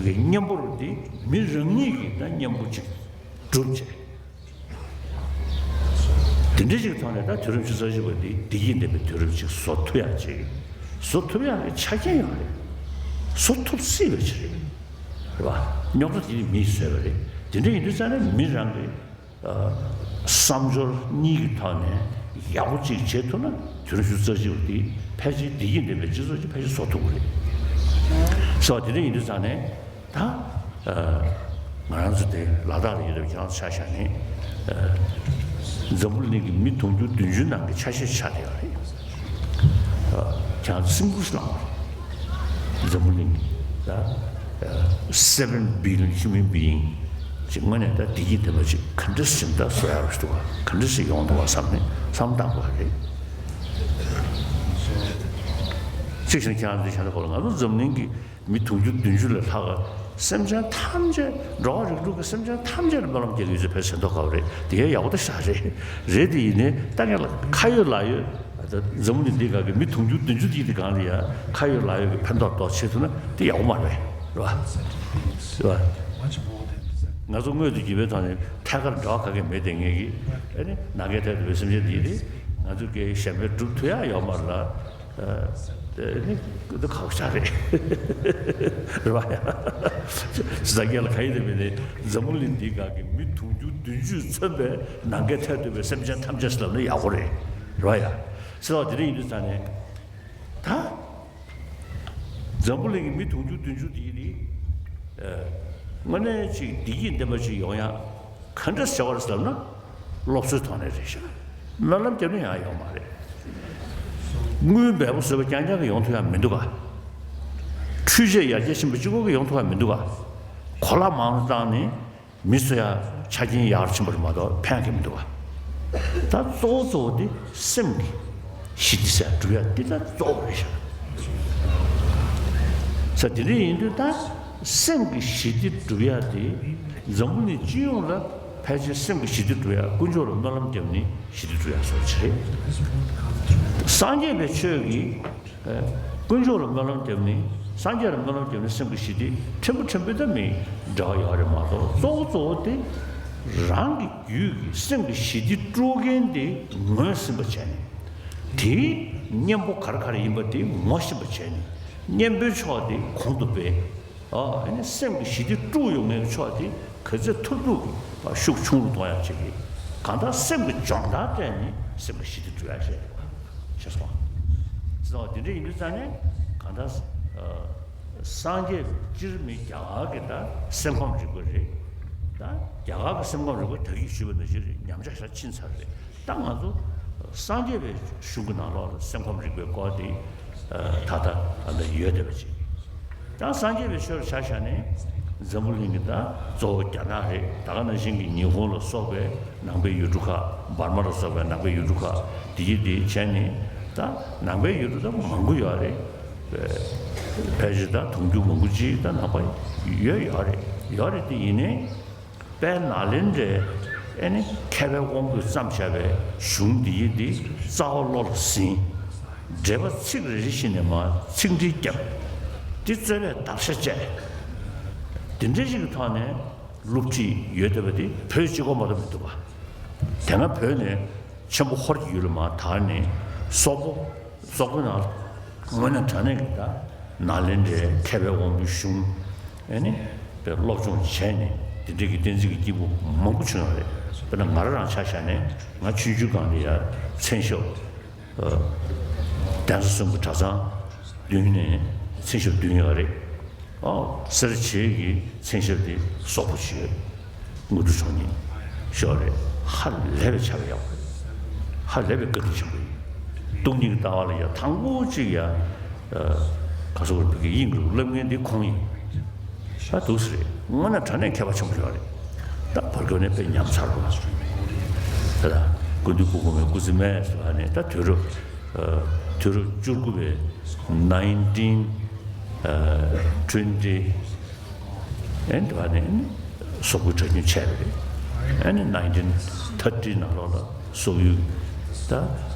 གི་གཉེན་པོ་རུ་འདི་མི་རང་ཉིད་ཀྱིས་ད་གཉེན་པོ་ཅིག་གྲུབ་བྱས། དེ་འདྲ་ཅིག་ཐོག་ནས་ད་དུས་རབས་ཉི་ཤུ་རྩ་གཅིག་པ་འདི་བདེ་སྐྱིད་ལྡན་པའི་དུས་རབས་ཅིག་བཟོ་ཐུབ་ཡག་ཅིག་བཟོ་ཐུབ་ཡག་གི་ཆ་རྐྱེན་ཡོད་རེད། བཟོ་ཐུབ་སྲིད་པ་ཅིག་རེད། རེད་བ། རྙོག་དྲ་དེ་ནི་མིས་བཟོས་པ་རེད། དེ་འདྲ་ཡིན་དུས་ཙང་ནས་མི་རང་གི་ཨ་བསམ་སྦྱོར་གཉིས་ཀྱི་ཐོག་ནས་ཡག་པོ་ཅིག་བྱེད་ཐུབ་ན་དུས་རབས་ཉི་ཤུ་རྩ་གཅིག་པ་འདི་ཕལ་ཆེར་བདེ་སྐྱིད་ལྡན་པའི་སྤྱི་ཚོགས་ཅིག་ཕལ་ཆེར་བཟོ་ཐུབ་ཀྱི་རེད། སོ་དེ་འདྲ་ཡིན་དུས་ཙང་ནས་ད་ཨ་ང་རང་ཚོ་དེ་ལ་དྭགས་ལ་ཡོད་རེད། ཁྱེད་རང་ཚོ་ཆ་བཞག་ནས་ཨ་འཛམ་བུ་གླིང་གི་མི་དུང་ཕྱུར་བདུན་ཅུ་ནང་གི་ཆ་ཤས་ཆགས་བསྡད་ཡོད་རེད། ཨ་ཁྱེད་རང་ཚོ་སིང་པལ་སི་ལངས་པ་རེད། འཛམ་བུ་གླིང་གི་ད་seven billion human being ཅིག་དངོས་གནས་ད་བདེ་སྐྱིད་ལྡན་པ་ཅིག་ག་འདྲ་ཞིག་ད་བཟོ་ཡག་རེད་འདུག་ག་ག་འདྲ་ཞིག་ཡོང་འདུག་ག་བསམ་ནས་བསམ་བཏང་དགོས་རེད། གཅིག་བྱས་ན་ཁྱེད་རང་ཚོ་ཤ་ཚ་གོ་ལ་ང་ཚོ་འཛམ་གླིང་གི་མི་དུང་ཕྱུར་བདུན་ཅུ་ལས་ལྷག་ག་སེམས་ཅན་ཐམས་ཅད་འགྲོ་བ་རིགས་དྲུག་གི་སེམས་ཅན་ཐམས་ཅད་ལ་སྨོན་ལམ་རྒྱག་གི་ཡོད་ཚེ་ཕལ་ཆེར་ཕན་ཐོགས་དཀའ་བ་རེད། དེ་ཡང་ཡག་པོ་ད་ཤ་རེད། རེད་དེ་ཡིན་ནའི་ད་ངས་ལ་ཁ་ཡོད་ལག་ཡོད། ད་འཛམ་བུ་གླིང་འདི་སྒང་གི་མི་དུང་ཕྱུར་བདུན་ཅུ་དེ་དེ་སྒང་ལ་ཡ་ཁ་ཡོད་ལག་ཡོད་ཀྱི་ཕན་ཐོགས་རྡོག་ཆེ་ཐུབ་ན་དེ་ཡག་པོ་མ་རེད། རེད་བ། རེད་བ། ང་ཚོ་དངོས་སུ་རྒྱུད་པའི་ཐོག་ནས་ཐད་ཀར་འབྲེལ་བ་ག་གེ་མེད་དེ་ངེད་ཀྱིས་ཨ་ནི་ནམ་མཁའི་མཐས་གཏུགས་པའི་སེམས་ཅན་འདི་རེད། ང་ཚོ་གི་གཞན་ཕན་སྒྲུབ་ཐུབ་ཡག་ཡོད་མ་རེད་ལ། ཨ་ནི་འདི་ཁག་ཆག་རེད། རེད་བ་ཡ། ཇི་ལྟར་ངས་ལ་ག་ཡིན་དེ་མིན་ནི་འཛམ་བུ་གླིང་འདི་སྒང་གི་མི་དུང་ཕྱུར་བདུན་ཅུས་མཚོན་པའི་ནམ་མཁའི་མཐས་གཏུགས་པའི་སེམས་ཅན་ཐམས་ཅད་ཟེར་ལབ་ན་ཡག་པོ་རེད། རེད་བ་ཡ། ཟེར་བ་དེ་འདྲ་ཡིན་དུས་ཙང་ནས་ད། འཛམ་བུ་གླིང་གི་མི་དུང་ཕྱུར་བདུན་ཅུ་དེ་ཡིན་དེ། དངོས་གནས་ཅིག་བདེ་སྐྱིད་ལྡན་པ་ཅིག་ཡོང་ཡག་ག་འདྲ་བྱ་བ་རེད་ཟེར་ན། སློབ་གསོའི་ཐོག་ནས་རེད་ཤག་སྨོན་ལམ་བརྒྱབ་ན་ཡང་ཡོང་མ་རེད། དངུལ་འབེལ་པོ་བཟོས་པ་རྐྱང་རྐྱང་གིས་ཡོང་ཐུབ་ཡག་མི་འདུག་ག་འཕྲུལ་ཆས་ཡར་རྒྱས་ཕྱིན་པ་གཅིག་པོ་གིས་ཡོང་ཐུབ་ཡག་མི་འདུག་ག་གོ་ལག་མང་རུ་བཏང་ནས། མི་གསོ་ཡག་ཆ་རྐྱེན་ཡག་རུ་ཕྱིན་པ་རེད་མ་གཏོགས་ཕན་གི་མི་འདུག་བ། ད་གཙོ་བོ་གཙོ་བོ་དེ་སེམས་ཀྱི་ཞི་བདེ་ཟེར་སྒྲུབ་ཡག་འདི་ད་གཙོ་བོ་རེད་ཤག་ས་དེ་འདྲ་ཡིན་དུས་ད་སེམས་ཀྱི་ཞི་བདེ་སྒྲུབ་ཡག་དེ་འཛམ་བུ་གླིང་སྤྱི་ཡོངས་ལ་ ཕལ་ཆེར་སེམས་ཀྱི་ཞི་བདེ་སྒྲུབ་ཡ། དཀོན་མཆོག་ལ་སྨོན་ལམ་བརྒྱབ་ནས་ཞི་བདེ་སྒྲུབ་ཡ་སོགས་བྱེད། སངས་རྒྱས་པའི་ཆོས་ཀྱིས་དཀོན་མཆོག་ལ་སྨོན་ལམ་བརྒྱབ་ནས། སངས་རྒྱས་ལ་སྨོན་ལམ་བརྒྱབ་ནས་སེམས་ཀྱི་ཞི་བདེ་ཕྲན་བུ་ཕྲན་བུ་ད་མི་འདྲ་བ་ཡོད་རེད་མ་གཏོགས། གཙོ་བོ་གཙོ་བོ་དེ་རང་གི་རྒྱུད་ཀྱི་སེམས་ཀྱི་ཞི་བདེ་དཀྲུག་མཁན་དེ་ངོས་ཟིན་པ་བྱས་ནས། དེའི་གཉེན་པོ་ག་རེ་ག་རེ་ཡིན་པ་དེ་ངོ་ཤེས་པ་བྱས་ནས། གཉེན་པོའི་ཕྱོགས་དེ་གོང་དུ་སྤེལ། ཨ་ནི་སེམས་ཀྱི་ཞི་བདེ་དཀྲུག་ཡོང་མཁན་གྱི་ཕྱོགས་དེ་ག་ཚོད་ཐུབ་ཐུབ་ཀྱིས་ཤུགས་ཆུང་རུ་གཏོང་ཡག་བྱེད་ཀྱི། གང་ལྟར་སེམས་ཀྱི་སྦྱོང་བརྡར་སྤྲད་ནས་སེམས་ཀྱི་ཞི་བདེ་སྒྲུབ་ཡག་བྱེད་དགོས། ཤེས་སོང་། ཙི་ཙི་དེ་འདྲ་ཡིན་དུས་ཙང་ནས་གང་ལྟར་སངས་རྒྱས་སྤྱིར་མི་རྒྱ་གར་གྱི་ད་སེམས་ཁམས་རིག་པ་རེད། ད་རྒྱ་གར་གྱི་སེམས་ཁམས་རིག་པ་ད་གིན་ཞུས་པ་ནང་བཞིན་རེད། ཉམས་ཆག་ཞེ་དྲག་ཕྱིན་ཚར་རེད། ད་ང་ཚོ་སངས་རྒྱས་པའི་གཞུང་གི་ནང་ལོགས་ལ་སེམས་ཁམས་རིག་པའི་སྐོར་དེ་ད་ལྟ་ད་ལྟ་ཡོད་བསྡད་པ་ཅིག་ད་སངས་རྒྱས་པའི་ཆོས་ལ་ཆ་བཞག་ནས་འཛམ་བུ་གླིང་གི་ད་གཙོ་བོ་རྒྱ་ནག་རེད། ད་ག་ནང་བཞིན་གྱི་ཉི་ཧོང་ལ་སོགས་པའི་ནང་པའི་ཡུལ་གྲུ་ཁག་འབར་མ་ལ་སོགས་པའི་ནང་པའི་ཡུལ་གྲུ་ཁག་དེ་ཡི་དེ་བྱས་ནས། ད་ནང་པའི་ཡུལ་གྲུ་ད་མང་པོ་ཡོད་རེད། ཕལ་ཆེར་ད་དུང་ཕྱུར་མང་པོ་ཅིག་ད་ནང་པ་ཡོད་ཡོད་རེད། ཡོད་རེད་དེ་ཡིན་ནའི། དཔལ་ནཱ་ལེནྡྲའི་ཨེ་ནི་མཁས་པའི་དབང་པོས་བརྩམས་བཞག་པའི་གཞུང་འདི་ཡི་འདི་རྩ་བ་བློ་ལ་ཟིན། འགྲེལ་པ་ཚིག་རེ་རེ་བཞིན་ནས་མར་ཚིག་འགྲེལ་བརྒྱབ། འདི་རྩོད་པའི་བརྡར་ཤ་བཅད། འདི་འདྲ་ཞིག་གི་ཐོག་ནས་སློབ་ཁྲིད་ཡོད་བསྡད་པ་འདི་བོད་གཅིག་པོ་མ་གཏོགས་མི་འདུག་པ། དེ་སྔ་བོད་ནས་ཆེན་པོ་ཧོར་གྱི་ཡུལ་ལ་མར་དར་ནས་སོག་པོ། སོག་པོའི་ནང་དངོས་གནས་དྲང་གནས་ཀྱི་ད་ནཱ་ལེནྡྲའི་མཁས་པའི་དབང་པོའི་གཞུང་ཨེ་ནི་དཔེ་སློབ་སྦྱོང་བྱས་ནས་དེ་འདྲའི་གི་བསྟན་འཛིན་གྱི་སྐྱེས་བུ་མང་པོ་བྱུང་ཡོད་རེད། དཔེར་ན་ང་རང་རང་ཆ་བཞག་ནས་ང་ཆུང་ཆུང་སྒང་ལ་ཡ་མཚན་ཞབས་གདན་ས་གསུམ་གྱི་གྲྭ་ཚང་བདུན་ནས་མཚན་ཞབས་བདུན་ཡོད་རེད། ཨོ་སེར་བྱེས་ཀྱི་མཚན་ཞབས་དེ་སོག་པོ་ཞིག་ཡོད། དངོས་གྲུབ་མཆོག་ཉིད་ཞོག་རེད། ཧ་ལས་པའི་ཆ་བའི་ཡག་པོ་རེད། ཧ་ལས་པའི་བཀའ་དྲིན་ཆེན་པོ་ཡིན། སྟོང་ཉིད་ཀྱི་ལྟ་བ་ལ་ཡ་དང་པོ་གཅིག་ཡ་ག་སོག་པོ་གི་དབྱིངས་རུ་བསླབ་མཁན་དེ་ཁོང་ཡིན། ད་འདུག་སེ་རེད། དངོས་གནས་དྲང་གནས་མཁས་པ་ཆེན་པོ་ཡོད་རེད། ད་བར་སྐབས་ནས་དཔེ་ཉམས་ཚར་བ། ད་ལྟ་སྐུ་མདུན་སྐུ་གོང་མའི་སྐུ་ཚེ་སྨད་ཟེར་བ་ནས་ད་དུས་རབས་དུས་རབས་བཅུ་དགུ་པའི་nineteen twenty ཨེ་འདི་བ་ནས་སོག་པོའི་གྲྭ་རྒྱུན་ཆད་པ་རེད། ཨེ་ནི་nineteen thirty ནང་ལོགས་ལ་སོག་ཡུལ་ད་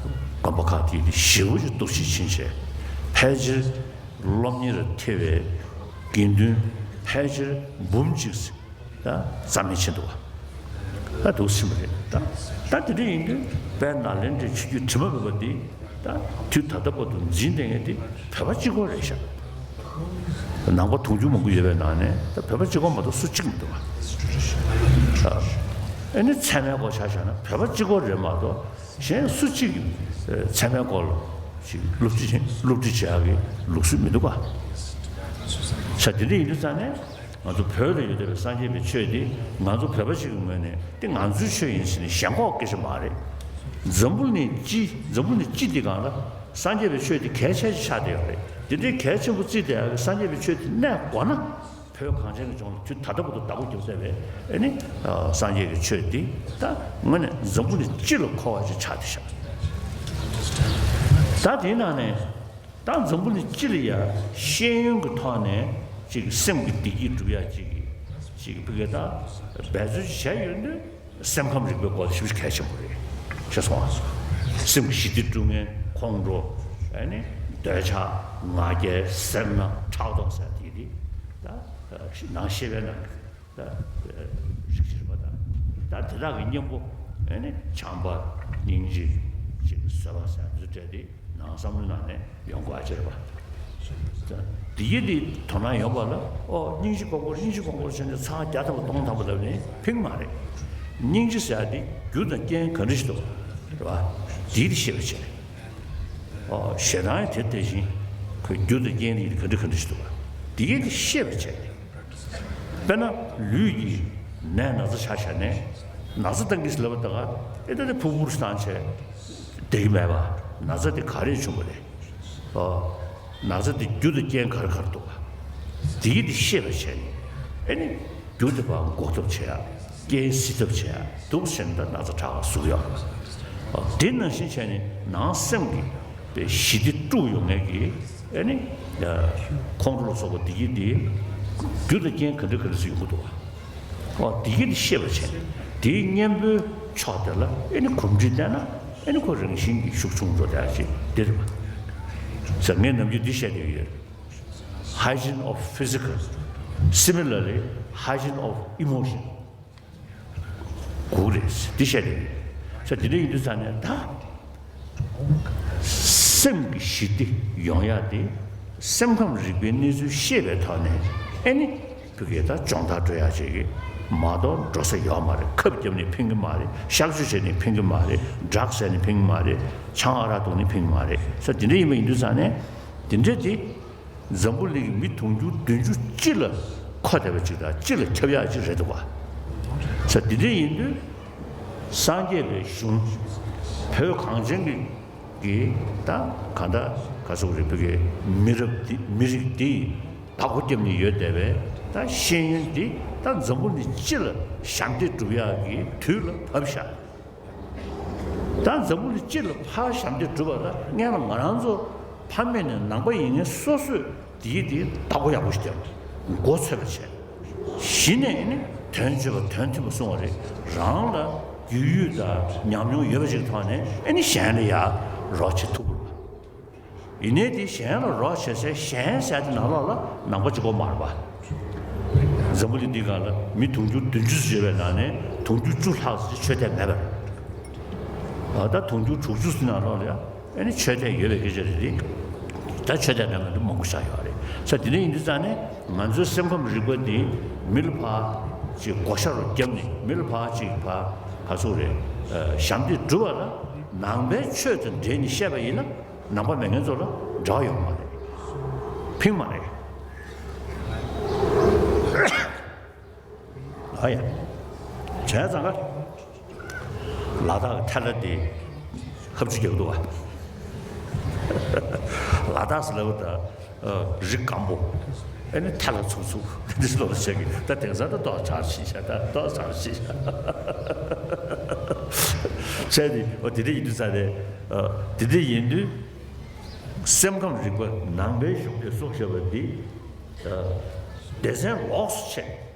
དགོན་པ་ཁག་དེ་དེ་ཞེ་པོ་ཅིག་གཏོར་བཤིག་ཕྱིན་བྱས་ཕལ་ཆེར་སློབ་གཉེར་ཐེ་བའི་དགེ་འདུན་ཕལ་ཆེར་འབུམ་གཅིག་ད་རྩ་མེད་ཕྱིན་འདུག་བ། ད་འདུག་ཕྱིན་པ་རེད། ད་ད་དེ་འདྲ་ཡིན་དུས་དཔལ་ནཱ་ལེནྡྲའི་ཆོས་བརྒྱུད་དྲི་མ་མེད་པ་འདི་ད་དུས་ད་ལྟ་བར་དུ་འཛིན་བསྡད་མཁན་དེ་བོད་པ་གཅིག་པོ་རེད་ཤག་ནང་པ་དུང་ཕྱུར་མང་པོ་ཡོད་པའི་ནང་ནས་ད་བོད་པ་གཅིག་པོ་མ་གཏོགས་སུ་གཅིག་མི་འདུག་བ། ཨ་ནི་ཚད་མའི་སྐོར་ཆ་བཞག་ན་བོད་པ་གཅིག་པོ་རེད་མ་གཏོགས་གཞན་སུ་གཅིག་ཚད་མའི་སྐོར་ལ་ཅིག་སློབ་ཁྲིད་བྱེད་སློབ་ཁྲིད་བྱེད་ཡག་གི་ལུགས་སྲོལ་མི་འདུག་ག་ས་དེ་འདྲ་ཡིན་དུས་ཙང་ནས། ང་ཚོ་བོད་ལ་ཡོད་བསྡད་པའི་སངས་རྒྱས་པའི་ཆོས་འདི་ང་ཚོ་བོད་པ་ཞིག་གི་ངོས་ནས་འདི་ང་ཚོའི་ཆོས་ཡིན་ཟེར་ནས་ཞེན་ཁོག་སྐད་ཆ་མ་རེད། འཛམ་བུ་གླིང་སྤྱི་འཛམ་བུ་གླིང་སྤྱི་འདི་སྒང་ལ་སངས་རྒྱས་པའི་ཆོས་འདི་གལ་ཆེ་ཤོས་ཆགས་བསྡད་ཡོད་རེད། འདི་འདྲའི་གལ་ཆེན་པོ་བརྩིས་བསྡད་ཡག་གི་སངས་རྒྱས་པའི་ཆོས་འདི་གནས་དགོས་ན། བོད་གངས་ཅན་གྱི་ལྗོངས་ལ་དུས་ད་ལྟ་བར་དུ་བདག་པོ་རྒྱབ་བསྡད་པའི་ཨེ་ནི་སངས་རྒྱས་ཀྱི་ཆོས་འདི་ད་དངོས་གནས་འཛམ་བུ་གླིང་སྤྱི་ལ་མཁོ་བ་ཞིག་ཆགས་བསྡད་ཤག་ད་དེའི་ནང་ནས། ད་འཛམ་བུ་གླིང་སྤྱི་ལ་ཡ་ཤེས་ཡོན་གྱི་ཐོག་ནས་ཅིག་སེམས་ཀྱི་བདེ་སྐྱིད་སྒྲུབ་ཡ་ཅིག་ཅིག་ཕ་གི་ད་འབད་རྩོལ་ཅིག་བྱས་ཡོད་དུས་སེམས་ཁམས་རིག་པའི་སྐོར་ཞེ་པོ་ཅིག་གལ་ཆེན་པོ་རེད། ཤེས་སོང་ཨ། སེམས་ཀྱི་ཞི་བདེ་སྒྲུབ་མཁན་ཁོང་ཁྲོ་ཨ་ནི་འདོད་ཆགས་ང་རྒྱལ་སེར་སྣ་ཕྲག་དོག་ཟེར་དེ་དེ་ད་ནང་ཤེས་པའི་ནང་། ད་རིགས་ཤེས་པ་དང་། ད་དེ་དག་གི་གཉེན་པོ་ཨེ་ནི་བྱམས་པ་སྙིང་རྗེ་ཅིག་བཟོད་པ་ཟེར་ཚུལ་སྤྲད་དེ་ནང་བསམ་བློའི་ནང་ནས་ཡོང་དགོས་ཨ་ཅེ་རེད་པ། ད་དེ་ཡི་དེ་དོ་སྣང་ཡོང་བ་ལ་ཨོ་སྙིང་རྗེ་ཀོང་ཀོར་སྙིང་རྗེ་ཀོང་ཀོར་བྱས་ནས་ཚར་བརྒྱ་ཐམ་པ་སྟོང་ཐམ་པ་ལབ་ནས་ཕིང་མ་རེད། སྙིང་རྗེ་ཟེར་ཡ་དེ་རྒྱུ་དང་རྐྱེན་ག་འདྲ་ཞིག་འདུག་རེད་པ། དེ་དེ་ཤེས་པ་བྱས། ཨོ་ཞེ་སྡང་ཡང་དེ་དེ་བཞིན་ཁོའི་རྒྱུ་དང་རྐྱེན་དེ་ག་འདྲ་ག་འདྲ་ཞིག་འདུག་པ། དེ་གས་དེ་ཤེས་པ་བྱས་ནས། དཔེར་ན་ལུས་ཀྱི་ནད་ན་ཚ་ཆ་བཞག་ནས་ན་ཚ་བཏང་གི་ཟེར་ལབ་པ་ད་ག་ཨེ་ད་དེ་ཕུར་ཕུར་བཏང་བྱས་བསྡད་ཀྱི་མེད་པ། ན་ཚ་དེ་ག་རེ་བྱུང་བ་རེད། ཨོ་ན་ཚ་དེ་རྒྱུ་དང་རྐྱེན་ག་རེ་ག་རེ་འདུག་པ། དེ་གས་དེ་ཤེས་པ་བྱས་ནས་ཨེ་ནི། རྒྱུ་དེ་ཕར་འགོག་ཐབས་བྱེད་ཡ། རྐྱེན་སེལ་ཐབས་བྱེད་ཡ། འདུག་སེ་བྱས་ནས་ད་ན་ཚ་དྲག་པ་ཟུག་ཡོད། དེ་ནང་བཞིན་བྱས་ནས་ནང་སེམས་ཀྱི་པའི་ཞི་བདེ་དཀྲུག་ཡོང་མཁན་གྱི་ཨེ་ནི་ཁོང་ཁྲོ་ལ་སོགས་པ་འདི་གི་འདི་རྒྱུ་དང་རྐྱེན་ག་འདྲ་ག་འདྲ་ཞིག་ཡོང་གི་འདུག་བ། འདི་གི་འདི་ཤེས་པ་བྱས་ནས་ དེའི་གཉེན་པོའི་ཕྱོགས་དེ་ལ་ཨེ་ནི་གོམས་འདྲིས་བསྟན་ན་ཨེ་ནི་ཁོ་རང་བཞིན་གྱིས་ཤུགས་ཆུང་འགྲོ་བསྡད་ཡ་ཅིག་འདི་རེད་པ། ཟེར་ངས་ནམ་རྒྱུན་འདི་བཤད་བསྡད་ཡོད། Hygiene of physical, similarly hygiene of emotion. དགུ་རེད། འདི་བཤད་དེ་ས་དེ་འདྲ་ཡིན་དུས་ཙང་ནས་ད་སེམས་ཀྱི་ཞི་བདེ་ཡོང་ཡ་དེ་སེམས་ཁམས་རིག་པའི་གནས་ཚུལ་ཤེས་པའི་ཐོག་ནས་ཨེ་ནི་ཕ་གིར་ད་སྦྱོང་བརྡར་སྤྲོད་ཡ་ཅིག་གི་མ་གཏོགས་འགྲོ་ས་ཡོད་མ་རེད། ཁབ་བརྒྱབ་ནས་ཕན་གྱི་མ་རེད། གཤག་བཅོས་བྱས་ནས་ཕན་གྱི་མ་རེད། ཌྲག་ཟས་ནས་ཕན་གྱི་མ་རེད། ཆང་ཨ་རག་བཏུང་ནས་ཕན་གྱི་མ་རེད། ས་དེ་འདྲ་ཡིན་པ་ཡིན་དུས་ཙང་ནས་དེ་འདྲ་དེ། འཛམ་བུ་གླིང་གི་མི་དུང་ཕྱུར་བདུན་ཅུ་སྤྱི་ལ་མཁོ་བསྡད་པ་ཅིག་དང་སྤྱི་ལ་ཁྱབ་ཡག་ཅིག་རེད་འདུག་ག་ས་དེ་འདྲ་ཡིན་དུས་སངས་རྒྱས་པའི་གཞུང་བོད་གངས་ཅན་གྱི་གི་ད་གང་ལྟར་ག་ཟེར་དགོས་རེད། བོད་ཀྱི་མི་རབས་འདི་མི་རིགས་འདི་བདག་པོ་བརྒྱབ་ནས་ཡོད་བསྡད་པའི་ད་ཤེས་ཡོན་འདི་ད་འཛམ་བུ་གླིང་སྤྱི་ལ་ཞབས་འདེགས་སྒྲུབ་ཡག་གི་དུས་ལ་བབས་ཤག་ད་འཛམ་བུ་གླིང་སྤྱི་ལ་ཕར་ཞབས་འདེགས་སྒྲུབ་པ་ལ་སྔོན་ལ་ང་རང་ཚོ་ཕ་མེས་ནས་ནང་པ་ཡིན་མཁན་སོ་སོས་དེའི་དེའི་བདག་པོ་ཡག་པོ་ཞིག་བརྒྱབ་མགོ་ཚོད་པ་བྱས། གཞི་ནས་ཨེ་ནི་དོན་སྤྱོད་པ་དོན་མཐུན་པ་སྲུང་བ་རེད། རང་ལ་རྒྱུས་ཡོད་དང་ཉམས་མྱོང་ཡོད་པ་ཞིག་ཐོག་ནས་ཨེ་ནི་གཞན་ལ་ཡང་རོགས་བྱེད་ཐུབ་དགོས་པ། ཡིན་ནའི་དེ་གཞན་ལ་རོགས་བྱེད་སའི་གཞན་ཟེར་དེ་ནང་ལོགས་ལ་ནང་པ་གཅིག་པོ་མ་རེད་པ། འཛམ་བུ་གླིང་འདིའི་སྒང་ལ་མི་དུང་ཕྱུར་བདུན་ཅུ་ཙམ་ཡོད་པའི་ནང་ནས་དུང་ཕྱུར་བཅུ་ལྷག་ཙམ་ཆོས་དད་མེད་པ་རེད། ད་དུང་ཕྱུར་དྲུག་ཅུ་ཙམ་ནང་ལོགས་ལ་ཡང་ཨ་ནི་ཆོས་དད་ཡོད་པའི་སྐད་ཆ་རེད་དེ། ད་ཆོས་དད་མེད་པ་འདི་མང་པོ་ཞིག་ཡོད་རེད། ས་དེ་འདྲ་ཡིན་དུས་ཙང་ནས་ང་ཚོའི་སེམས་ཁམས་རིག་པ་འདི་མི་ལ་ཕར་ཅིག་བགོ་བཤའ་རུ་བརྒྱབ་ནས་མི་ལ་ཕར་ཅིག་ཕར་ག་ཚོད་རེད། ཞབས་འདེགས་སྒྲུབ་པ་ལ་ནང་པའི་ཆོས་དང་འབྲེལ་ནས་བཤད་པ་ཡིན་ན། ནང་པ་མེད་མཁན་ཚོ་ལ་འབྲེལ་བ་ཡོང་མ་རེད། ཕིང་མ་རེད། ཨ་ཡ། བྱས་ཙང་ཀ་ལ་དྭགས་ཐལ་ལ་དེ་ཧབ་ཆུ་རྒྱག་འདུག་བ། ལ་དྭགས་སུ་ལབ་ད་རི་སྐམ་པོ། ཨ་ནི་ཐལ་ལ་ཚུགས་ཚུགས་འདི་ལོ་ཆེ་གི་ད་དེང་སང་ད་ཏོག་ཆར་ཕྱིན་ཤག་ད་ཏོག་ཆར་ཕྱིན་ཤག་བྱས་ཏེ་འོ་དེ་འདྲ་ཡིན་དུས་ཙང་ནས་དེ་འདྲ་ཡིན་དུས། སེམས་ཁམས་རིག་པ་ནང་པའི་གཞུང་དེ་གསུངས་བཞག་པ་འདི། སྡེ་ཚན་ལོགས་སུ་ཕྱེ།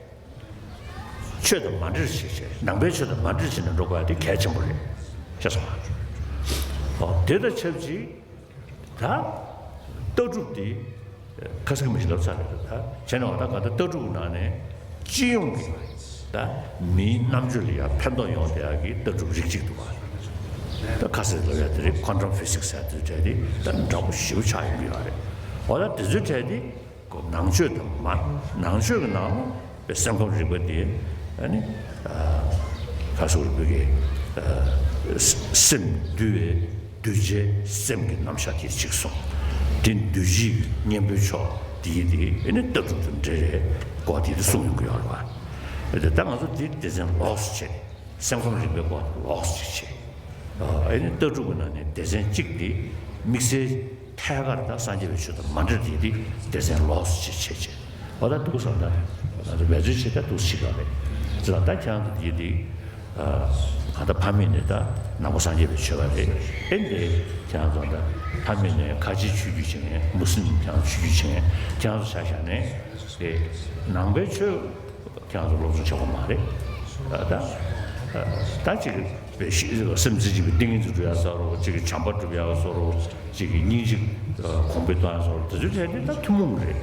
ཆོས་དང་མ་འདྲེས་ཤིག་བྱས་ནང་པའི་ཆོས་དང་མ་འདྲེས་བྱས་ནས་འགྲོ་དགོས་ཡ་དེ་གལ་ཆེན་པོ་རེད། ཤེས་སོང་ང་། དེ་དང་ཆབས་ཅིག་ད། ལྟ་གྲུབ་དེ། ཁ་སང་མི་ཞིག་ལབ་ཚར་རེད་ད། བྱས་ན་འོ་ད་ག་ད་ལྟ་གྲུབ་ནང་ནས། སྤྱི་ཡོངས་ཀྱི། ད། མིའི་རྣམ་དཔྱོད་ལ་ཡང་ཕན་ཐོགས་ཡོང་བསྡད་ཡག་གི་ལྟ་གྲུབ་རིགས་གཅིག་འདུག་བ། ད་ཁ་སང་ལབ་ཡ་དེ་རེད། Quantum Physics ཟེར་དུས་གྲས་དེ་ད་འདྲ་པོ་ཞེ་པོ་ཆགས་ཡོང་གི་ཡོད་རེད། འོ་ད་དེ་ཚོའི་གྲས་དེ། ནང་ཆོས་དང་མ། ནང་ཆོས་ཀྱི་ནང་ལ་པའི་སེམས་ཁམས་རིག་པ་དེ་ཨ་ནི། ཁ་སོགས་རིག་པའི་གི། སེམས་འདུལ་བའི་གདུལ་བྱའི་སེམས་ཀྱི་རྣམ་གཞག་དེ་གཅིག་གསུངས། དེ་འདུལ་བྱེད་ཀྱི་གཉེན་པོའི་ཕྱོགས་དེ་ཡི་དེ་ཨ་ནི་ལྟ་གྲུབ་དང་འབྲེལ་བའི་སྐོར་དེ་དེ་གསུངས་ཡོང་གི་ཡོད་རེད་བ། ད་ང་ཚོ་དེ་སྡེ་ཚན་ལོགས་སུ་བྱས། སེམས་ཁམས་རིག་པའི་སྐོར་ལོགས་ཤིག་བྱས། ཨ་ནི་ལྟ་གྲུབ་ཀྱི་ནང་ནས་སྡེ་ཚན་གཅིག་དེ་དམིགས་བསལ་ཐད་ཀར་དང་སངས་རྒྱས་པའི་ཆོས་དང་མ་འདྲེས་དེ་དེ་སྡེ་ཚན་ལོགས་ཤིག་བྱས་བྱས། འོ་ད་འདུག་བསམ་ད་ང་ཚོ་འབད་རྩོལ་བྱེད་ད་འདུག་ཤིག་ཡོད་རེད། ཅི་ལ་ད་ཁྱེད་རང་ཚོ་དེ་དེ་ཨ་ད་ཕ་མེས་ནས་ད་ནང་པ་སངས་རྒྱས་པའི་ཆོས་པ་རེད། ཨེ་འདི་ཁྱེད་རང་ཚོ་ད་ཕ་མེས་ནས་ཁ་ཆེའི་ཆོས་བརྒྱུད་བྱེད་མཁན་མུ་སི་ལིམ་ཁྱེད་རང་ཆོས་བརྒྱུད་བྱེད་མཁན་ཁྱེད་རང་ཚོ་ཆ་བཞག་ནས་དེ་ནང་པའི་ཆོས། ཁྱེད་རང་ཚོ་སློབ་སྦྱོང་བྱེད་དགོས་མ་རེད། ད་ད་ཅིག་སེམས་རྩེ་གཅིག་པའི་ཏིང་ངེ་འཛིན་སྒྲུབ་ཡག་བཟོ་འདྲ་པོ། ཅིག་བྱམས་པ་སྒྲུབ་ཡག་བཟོ་འདྲ་པོ། ཅིག་སྙིང་རྗེ་གོང་འཕེལ་གཏོང་ཡག་བཟོ་འདྲ་པོ། དེ་ཚོའི་གྲས་དེ་ད་ཐུན་མོང་རེད།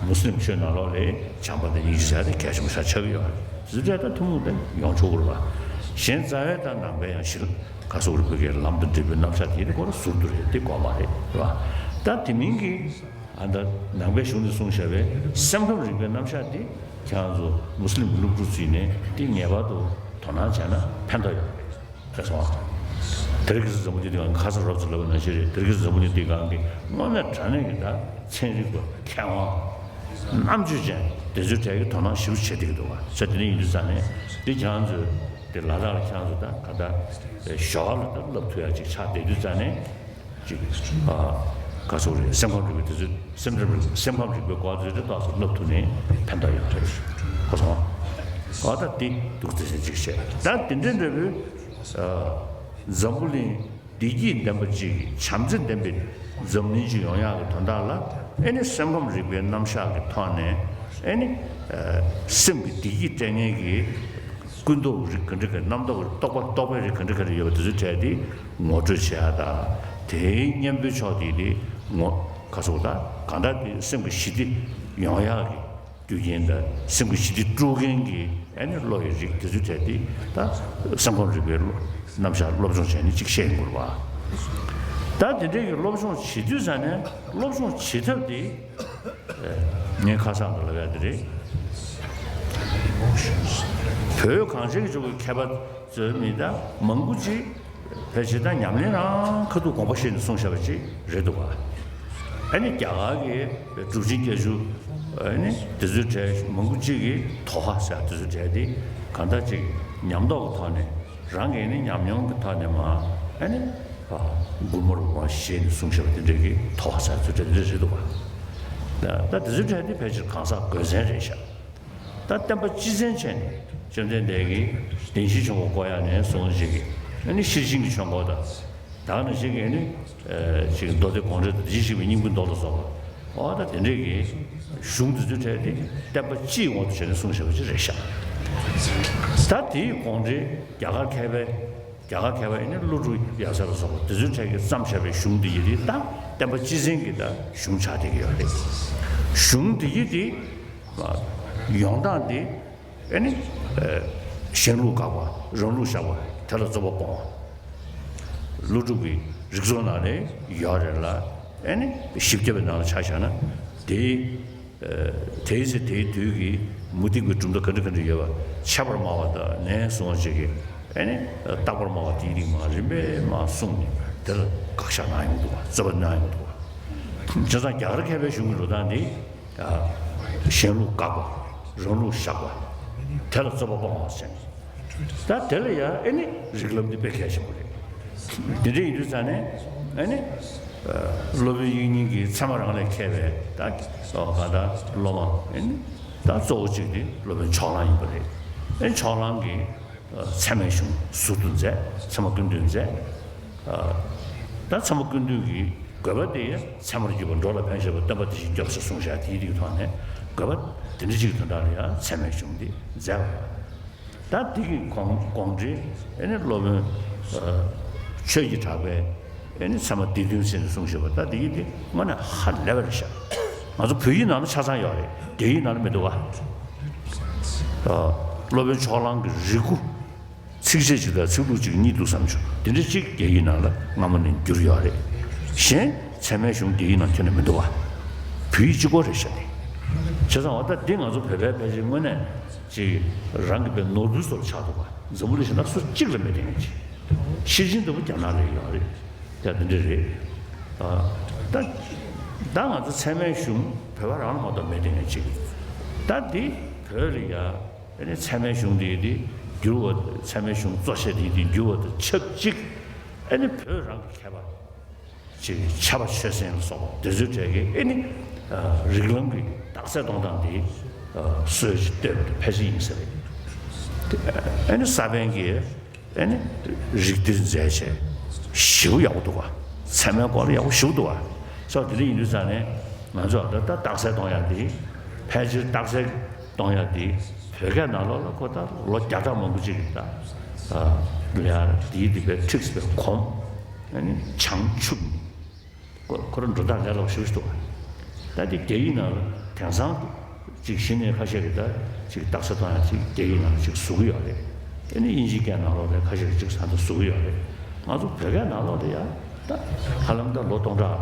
མུ་སི་ལིམ་ཆོས་ནང་ལོགས་ལ་བྱམས་པ་དང་སྙིང་རྗེ་ཟེར་ཡག་དེ་གལ་ཆེན་པོ་ཞིག་ཆགས་ཀྱི་ཡོད་རེད། དེ་ཚོའི་གྲས་ད་ཐུན་མོང་དེ་ཡོང་ཆོག་གི་རེད་པ། གཞན་རྩ་བའི་ད་ནང་པའི་ཡང་ཞིག་ག་སོགས་རིག་པའི་གི་ལམ་དང་འབྲས་བུའི་རྣམ་གཞག་དེ་དེ་ཁོ་རང་ཟུར་དུ་རེད། དེ་དགོས་མ་རེད། རེད་པ། ད་དེ་མིན་གྱི། ཨ་ད་ནང་པའི་གཞུང་ནས་གསུངས་བཞག་པའི་སེམས་ཁམས་རིག་པའི་རྣམ་གཞག་འདི་ཁྱེད་རང་ཚོ་མུ་སི་ལིམ་གྱི་སློབ་ཕྲུག་ཚོས་ནས་འདི་ངེས་པར་དུ་དོ་སྣང་བྱས་ན་ཕན་ཐོགས་ཡོད་རེད། ཤེས་སོང་ཨ། དེ་རིང་ཁ་སང་འཛམ་བུ་གླིང་འདིའི་སྒང་གི་ཁ་སང་རོབ་ཙམ་ལབ་པ་ནང་བཞིན་རེད། དེ་རིང་ཁ་སང་འཛམ་བུ་གླིང་འདིའི་སྒང་གི་དངོས་གནས་དྲང་གནས་ཀྱི་ད་ཚན་རིག་པ་མཁས་དབང་རྣམ་དཔྱོད་ཅན་དེ་ཚོའི་གྲས་ཀྱིས་དོ་སྣང་ཞེ་པོ་བྱེད་བསྡད་ཀྱི་འདུག་བ། ས་དེ་འདྲ་ཡིན་དུས་ཙང་ནས་འདི་ཁྱེད་རང་ཚོས་དེ་ལ་དྭགས་ལ་ཁྱེད་རང་ཚོ་ད་ག་ད་ཞོགས་ལ་ད་བསླབ་ཐུབ་ཡག་ཅིག་ཆགས་བསྡད་དུས་ཙང་ནས། ཅིག་ཨ། ག་ཚོད་རེད། སེམས་ཁམས་རིག་པའི་དེ་ཚོའི་སེམས་ཁམས་རིག་སེམས་ཁམས་རིག་པའི་སྐོར་དེ་ཚོ་ཏོག་ཙམ་བསླབ་ཐུབ་ནས་ཕན་ཐོགས་ཡོད་རེད། གོ་སོང་ཨ། ད་དེ་འདུག་སེ་ཅིག་བཤད། ད་དེ་འདྲ་འདྲ་པོའི་ཨ། འཛམ་བུ་གླིང་བདེ་སྐྱིད་ལྡན་པ་ཅིག་བྱམས་བརྩེ་ལྡན་པའི་འཛམ་གླིང་ཅིག་ཡོང་ཡག་གི་དོན་དག་ལ་ཨེ་ནི་སེམས་ཁམས་རིག་པའི་རྣམ་གཞག་གི་ཐོག་ནས་ཨེ་ནི་ཨ། སེམས་ཀྱི་བདེ་སྐྱིད་སྤྲད་མཁན་གྱི། ཀུན་རྟོག་རིགས་ག་འདྲ་ག་རྣམ་རྟོག་རྟོག་པ་རྟོག་པའི་རིགས་ག་འདྲ་ག་རེ་ཡོད་པ་དེ་ཚོའི་གྲས་དེ་ངོ་སྤྲོད་བྱེད་ཡ་དང་། དེའི་གཉེན་པོའི་ཕྱོགས་དེ་དེ་ངོ་ག་སོགས་དང་གང་ལྟར་དེ་སེམས་ཀྱི་ཞི་བདེ་ཡོང་ཡག་གི་རྒྱུ་རྐྱེན་དང་སེམས་ཀྱི་ཞི་བདེ་དཀྲུག་མཁན་གྱི་ཨ་ནི་བློ་ཡི་རིགས་དེ་ཚོའི་གྲས་དེ་ད་སེམས་ཁམས་རིག་པའི་བློ་རྣམ་གཞག་སློབ་སྦྱོང་བྱས་ནས་ཅིག་ཤེས་ཡོང་དགོས་པ། ད་དེ་འདྲའི་གི་སློབ་སྦྱོང་བྱེད་དུས་ཙ་ནས་སློབ་སྦྱོང་བྱེད་ཐབས་དེ། ངས་ཁ་སང་དུ་ལབ་ཡ་དེ་རེད། བོད་གངས་ཅན་གྱི་ལྗོངས་ཀྱི་མཁས་པ་ཚོའི་མི་ད་མང་པོ་ཅིག་ཕལ་ཆེར་ད་ཉམས་ལེན་རང་ཁ་ཐུག་དགོངས་པ་བཞེས་ནས་གསུངས་བཞག་པ་ཅིག་རེད་འདུག་ག་ཨ་ནི་རྒྱ་གར་གྱི་གྲུབ་ཆེན་བརྒྱད་ཅུ་ཨ་ནི་དེ་ཚོའི་གྲས་མང་པོ་ཅིག་གིས་དོ་ཧ་ཟེར་དེ་ཚོའི་གྲས་དེ་གང་ལྟར་ཅིག་ཉམས་རྟོགས་ཀྱི་ཐོག་ནས། རང་གི་ནི་ཉམས་མྱོང་གི་ཐོག་ནས་མ་ཨ་ནི་སྒོར་མོ་རུ་བ་ཞེས་ནས་གསུངས་བཞག་པ་དེ་འདྲས་ཀྱི་ཐོག་ས་ཚུལ་དེ་འདྲས་རེད་འདུག་ག་ད་དེ་ཚོའི་གྲས་དེ་ཕལ་ཆེར་གང་ཟག་དགོས་མཚན་རེད་ཤག་ད་བསྟན་པ་སྤྱི་མཚན་བྱས་ནས་བཅོམ་ལྡན་འདས་ཀྱིས་བདེན་བཞིའི་ཆོས་འཁོར་བསྐོར་ཡག་ནས་བཟུང་ཞིག་ཨ་ནི་ཤེར་ཕྱིན་གྱི་ཆོས་འཁོར་དང་། ད་ནི་ཞིག་གིས་ནི་ཅིག་མདོ་སྡེ་དགོངས་འགྲེལ་དང་དེ་བཞིན་གཤེགས་པའི་སྙིང་པོའི་མདོ་ལ་སོགས་པ། འོ་ད་དེ་འདྲས་ཀྱི་གཞུང་དེ་ཚོའི་གྲས་དེ་བསྟན་པ་སྤྱིའི་དབང་དུ་བྱས་ནས་གསུངས་བཞག་པ་ཅིག་རེད་ཤག་ད་དེའི་དགོངས་འགྲེལ་རྒྱ་གར་མཁས་པའི་རྒྱ་གར་མཁས་པ་ཡིན་ན་ཀླུ་སྒྲུབ་ཡབ་སྲས་ལ་སོགས་པ་དེ་ཚོའི་གྲས་ཀྱིས་བརྩམས་བཞག་པའི་གཞུང་དེ་ཡི་དེ་ད་བསྟན་པ་སྤྱི་མཚན་གྱི་ད་གཞུང་ཆགས་བསྡད་ཀྱི་ཡོད་རེད། གཞུང་དེ་ཡི་དེ་ཡོང་སྟངས་དེ། ཨེ་ནི། གཞན་ལུགས་དགག་པ། རང་ལུགས་བཞག་པ། དེ་ལ་རྩོད་པ་སྤོང་བ། ཀླུ་སྒྲུབ་ཀྱི་རིགས་ཚོགས་ནང་ནས་ཡོད་རེད་ལ། ཨེ་ནི། བཞི་བརྒྱ་པའི་ནང་ལ་ཆ་བཞག་ན། དེའི། དེའི་ཚེ་དེའི་དུས་ཀྱི་མུ་སྟེགས་པའི་གྲུབ་མཐའ་ག་འདྲ་ག་འདྲ་ཡོད་པ། ཁྱབ་པར་སྨྲ་བ་དང་ནས་བཟུང་བ་ཅིག་གིས། ཨེ་ནི། རྟག་པར་སྨྲ་བ་དེའི་རིགས་མ་རིམ་པས་མ་གསུངས་ནས་དེ་ལ་དགག་བཞག་གནང་ཡོང་འདུག་པ། རྩོད་པ་གནང་ཡོང་འདུག་པ། བྱས་ཙང་རྒྱ་གར་མཁས་པའི་གཞུང་གི་འགྲོ་སྟངས་འདི། གཞན་ལུགས་དགག་པ། རང་ལུགས་བཞག་པ། དེ་ལ་རྩོད་པ་སྤོང་བ་ཟེར་ནས། ད་དེ་ལ་ཡང་ཨེ་ནི་རིགས་ལམ་འདི་དཔེ་གལ་ཆེན་པོ་རེད། དེ་འདྲ་ཡིན་དུས་ཙང་ནས་ཨེ་ནི། སློབ་དཔོན་དབྱིག་གཉེན་གྱིས་ཚད་མ་རང་ལས་མཁས་པའི་ད་གང་ལྟར་སློབ་མ་ཨེ་ནི། ད་གཙོ་བོ་གཅིག་དེ་སློབ་དཔོན་ཕྱོགས་གླང་ཡིན་པ་རེད། ཨེ་ཕྱོགས་གླང་གིས། ཚད་མའི་གཞུང་ཟུར་དུ་མཛད། ཚད་མ་ཀུན་བཏུས་མཛད། ད་ཚད་མ་ཀུན་བཏུས་ཀྱི་དགོས་པ་དེ་ཡང་ཚད་མར་གྱུར་པ་འགྲོ་ལ་ཕན་ཆད་པ་སྟོན་པ་དེ་བཞིན་སྐྱོབས་ཟེར་གསུངས་བཞག་དེའི་རིགས་ཐོག་ནས་དགོས་པ་དེ་འདྲ་ཅིག་དོན་དག་ལ་ཡང་ཚད་མའི་གཞུང་འདི་མཛད་པ། ད་འདི་གི་དགོངས་དགོངས་འགྲེལ་ཨེ་ནི་སློབ་དཔོན་ཆོས་ཀྱི་གྲགས་པས། ཨེ་ནི་ཚད་མ་སྡེ་བདུན་ཟེར་ནས་གསུངས་བཞག་པ། ད་འདི་ཡིན་ཏེ་དངོས་གནས་ཧ་ལས་པ་རེད་ཤག་ང་ཚོ་བོད་ཡིག་ནང་ལ་ཆ་ཚང་ཡོད་རེད། རྒྱ་ཡིག་ནང་ལ་མི་འདུག་ག་སློབ་དཔོན་ཕྱོགས་གླང་གི་རེ་སྐུལ། ཚིགས་བཅད་གཅིག་དང་ཚིག་ལྷུག་གཅིག་གཉིས་འདུག་བསམ་བྱུང་། དེ་འདྲ་གཅིག་རྒྱ་ཡིག་ནང་ལ་སྔ་མོ་ནས་བསྒྱུར་ཡོད་རེད། གཞན་ཚད་མའི་གཞུང་རྒྱ་ཡིག་ནང་ཁྱོན་ནས་མི་འདུག་ག་བོད་ཡིག་གཅིག་པོ་རེད་ཤག་དེ། བྱས་ཙང་འོ་ད་འདི་ང་ཚོ་བོད་པའི་ཕལ་ཆེར་དངོས་གནས་ཅིག་རང་གི་པའི་ནོར་བུའི་བཟོ་ལ་ཆགས་འདུག་ག་འཛམ་བུ་གླིང་གཞན་དག་སུ་གཅིག་ལ་མེད་དེ་ངས་ཅིག་ཤེར་ཕྱིན་ལྟ་བུ་རྒྱ་ནག་ལ་ཡོད་རེད། ཡ་དེ་འདྲ་རེད། ཨ། ད་ད་ང་ཚོ་ཚད་མའི་གཞུང་བོད་པ་རང་ལ་མ་གཏོགས་མེད་དེ་ངས་ཅིག་ད་འདི་བོད་ལ་ཡ་ཨེ་ནི་ཚད་མའི་གཞུང་འདི་འདི་བསྒྱུར་བ། ཚད་མའི་གཞུང་གཙོ་ཆེ་འདི་འདི་བསྒྱུར་བ་དང་ཆབས་ཅིག་ཨེ་ནི་བོད་རང་གི་མཁས་པ་ཅིག་ཕྱྭ་པ་ཆོས་སེང་ལ་སོགས་པ་དེ་ཚོའི་གྲས་ཀྱིས་ཨེ་ནི་རིགས་ལམ་གྱི་རྟགས་གསལ་གཏོང་སྟངས་འདི་སྲོལ་ཅིག་བཏོད་པ་དེ་ཕལ་ཆེར་ཡིན་ས་རེད། ཨེ་ནི་ས་པཎ་གྱིས་ཨེ་ནི་རིགས་གཏེར་མཛད་བྱས་ཞེ་པོ་ཡག་པོ་འདུག་ག་ཚད་མའི་སྐོར་ལ་ཡག་པོ་ཞེ་པོ་འདུག་ག་སོ་དེ་འདྲ་ཡིན་དུས་ཙང་ནས་ང་ཚོ་ད་ལྟ་རྟགས་གསལ་གཏོང་ཡག་འདི་ཕལ་ཆེར་རྟགས་གསལ་གཏོང་ཡག་འདི་བོད་སྐད་ནང་ལོགས་ལ་ཁོ་ད་ལོ་བརྒྱ་ཕྲག་མང་པོ་ཅིག་གི་ད་ལ་ཡ་འདིའི་འདི་པའི་ཁྲིགས་པའི་གོམས་ཨེ་ནི་བྱང་ཆུབ། ཁོ་ཁོ་རང་འགྲོ་སྟངས་ལས་སླ་པོ་ཞེ་པོ་ཞིག་འདུག་ད་དེ་རྒྱ་ཡིག་ནང་ལ་དེང་སང་ཅིག་གཞི་ནས་ཁ་ཤས་ཀྱིས་ད་ཅིག་རྟགས་གསལ་གཏོང་ཡག་ཅིག་རྒྱ་ཡིག་ནང་ལ་ཅིག་བཟོ་གི་ཡོད་རེད། ཨེ་ནི་དབྱིན་ཇིའི་སྐད་ནང་ལོགས་ལ་ཁ་ཤས་ཀྱིས་ཅིག་ས་མཐོ་བཟོ་གི་ཡོད་རེད། ང་ཚོ་བོད་སྐད་ནང་ལོགས་ལ་ཡ་ད་ཧ་ལམ་ད་ལོ་སྟོང་ཕྲག་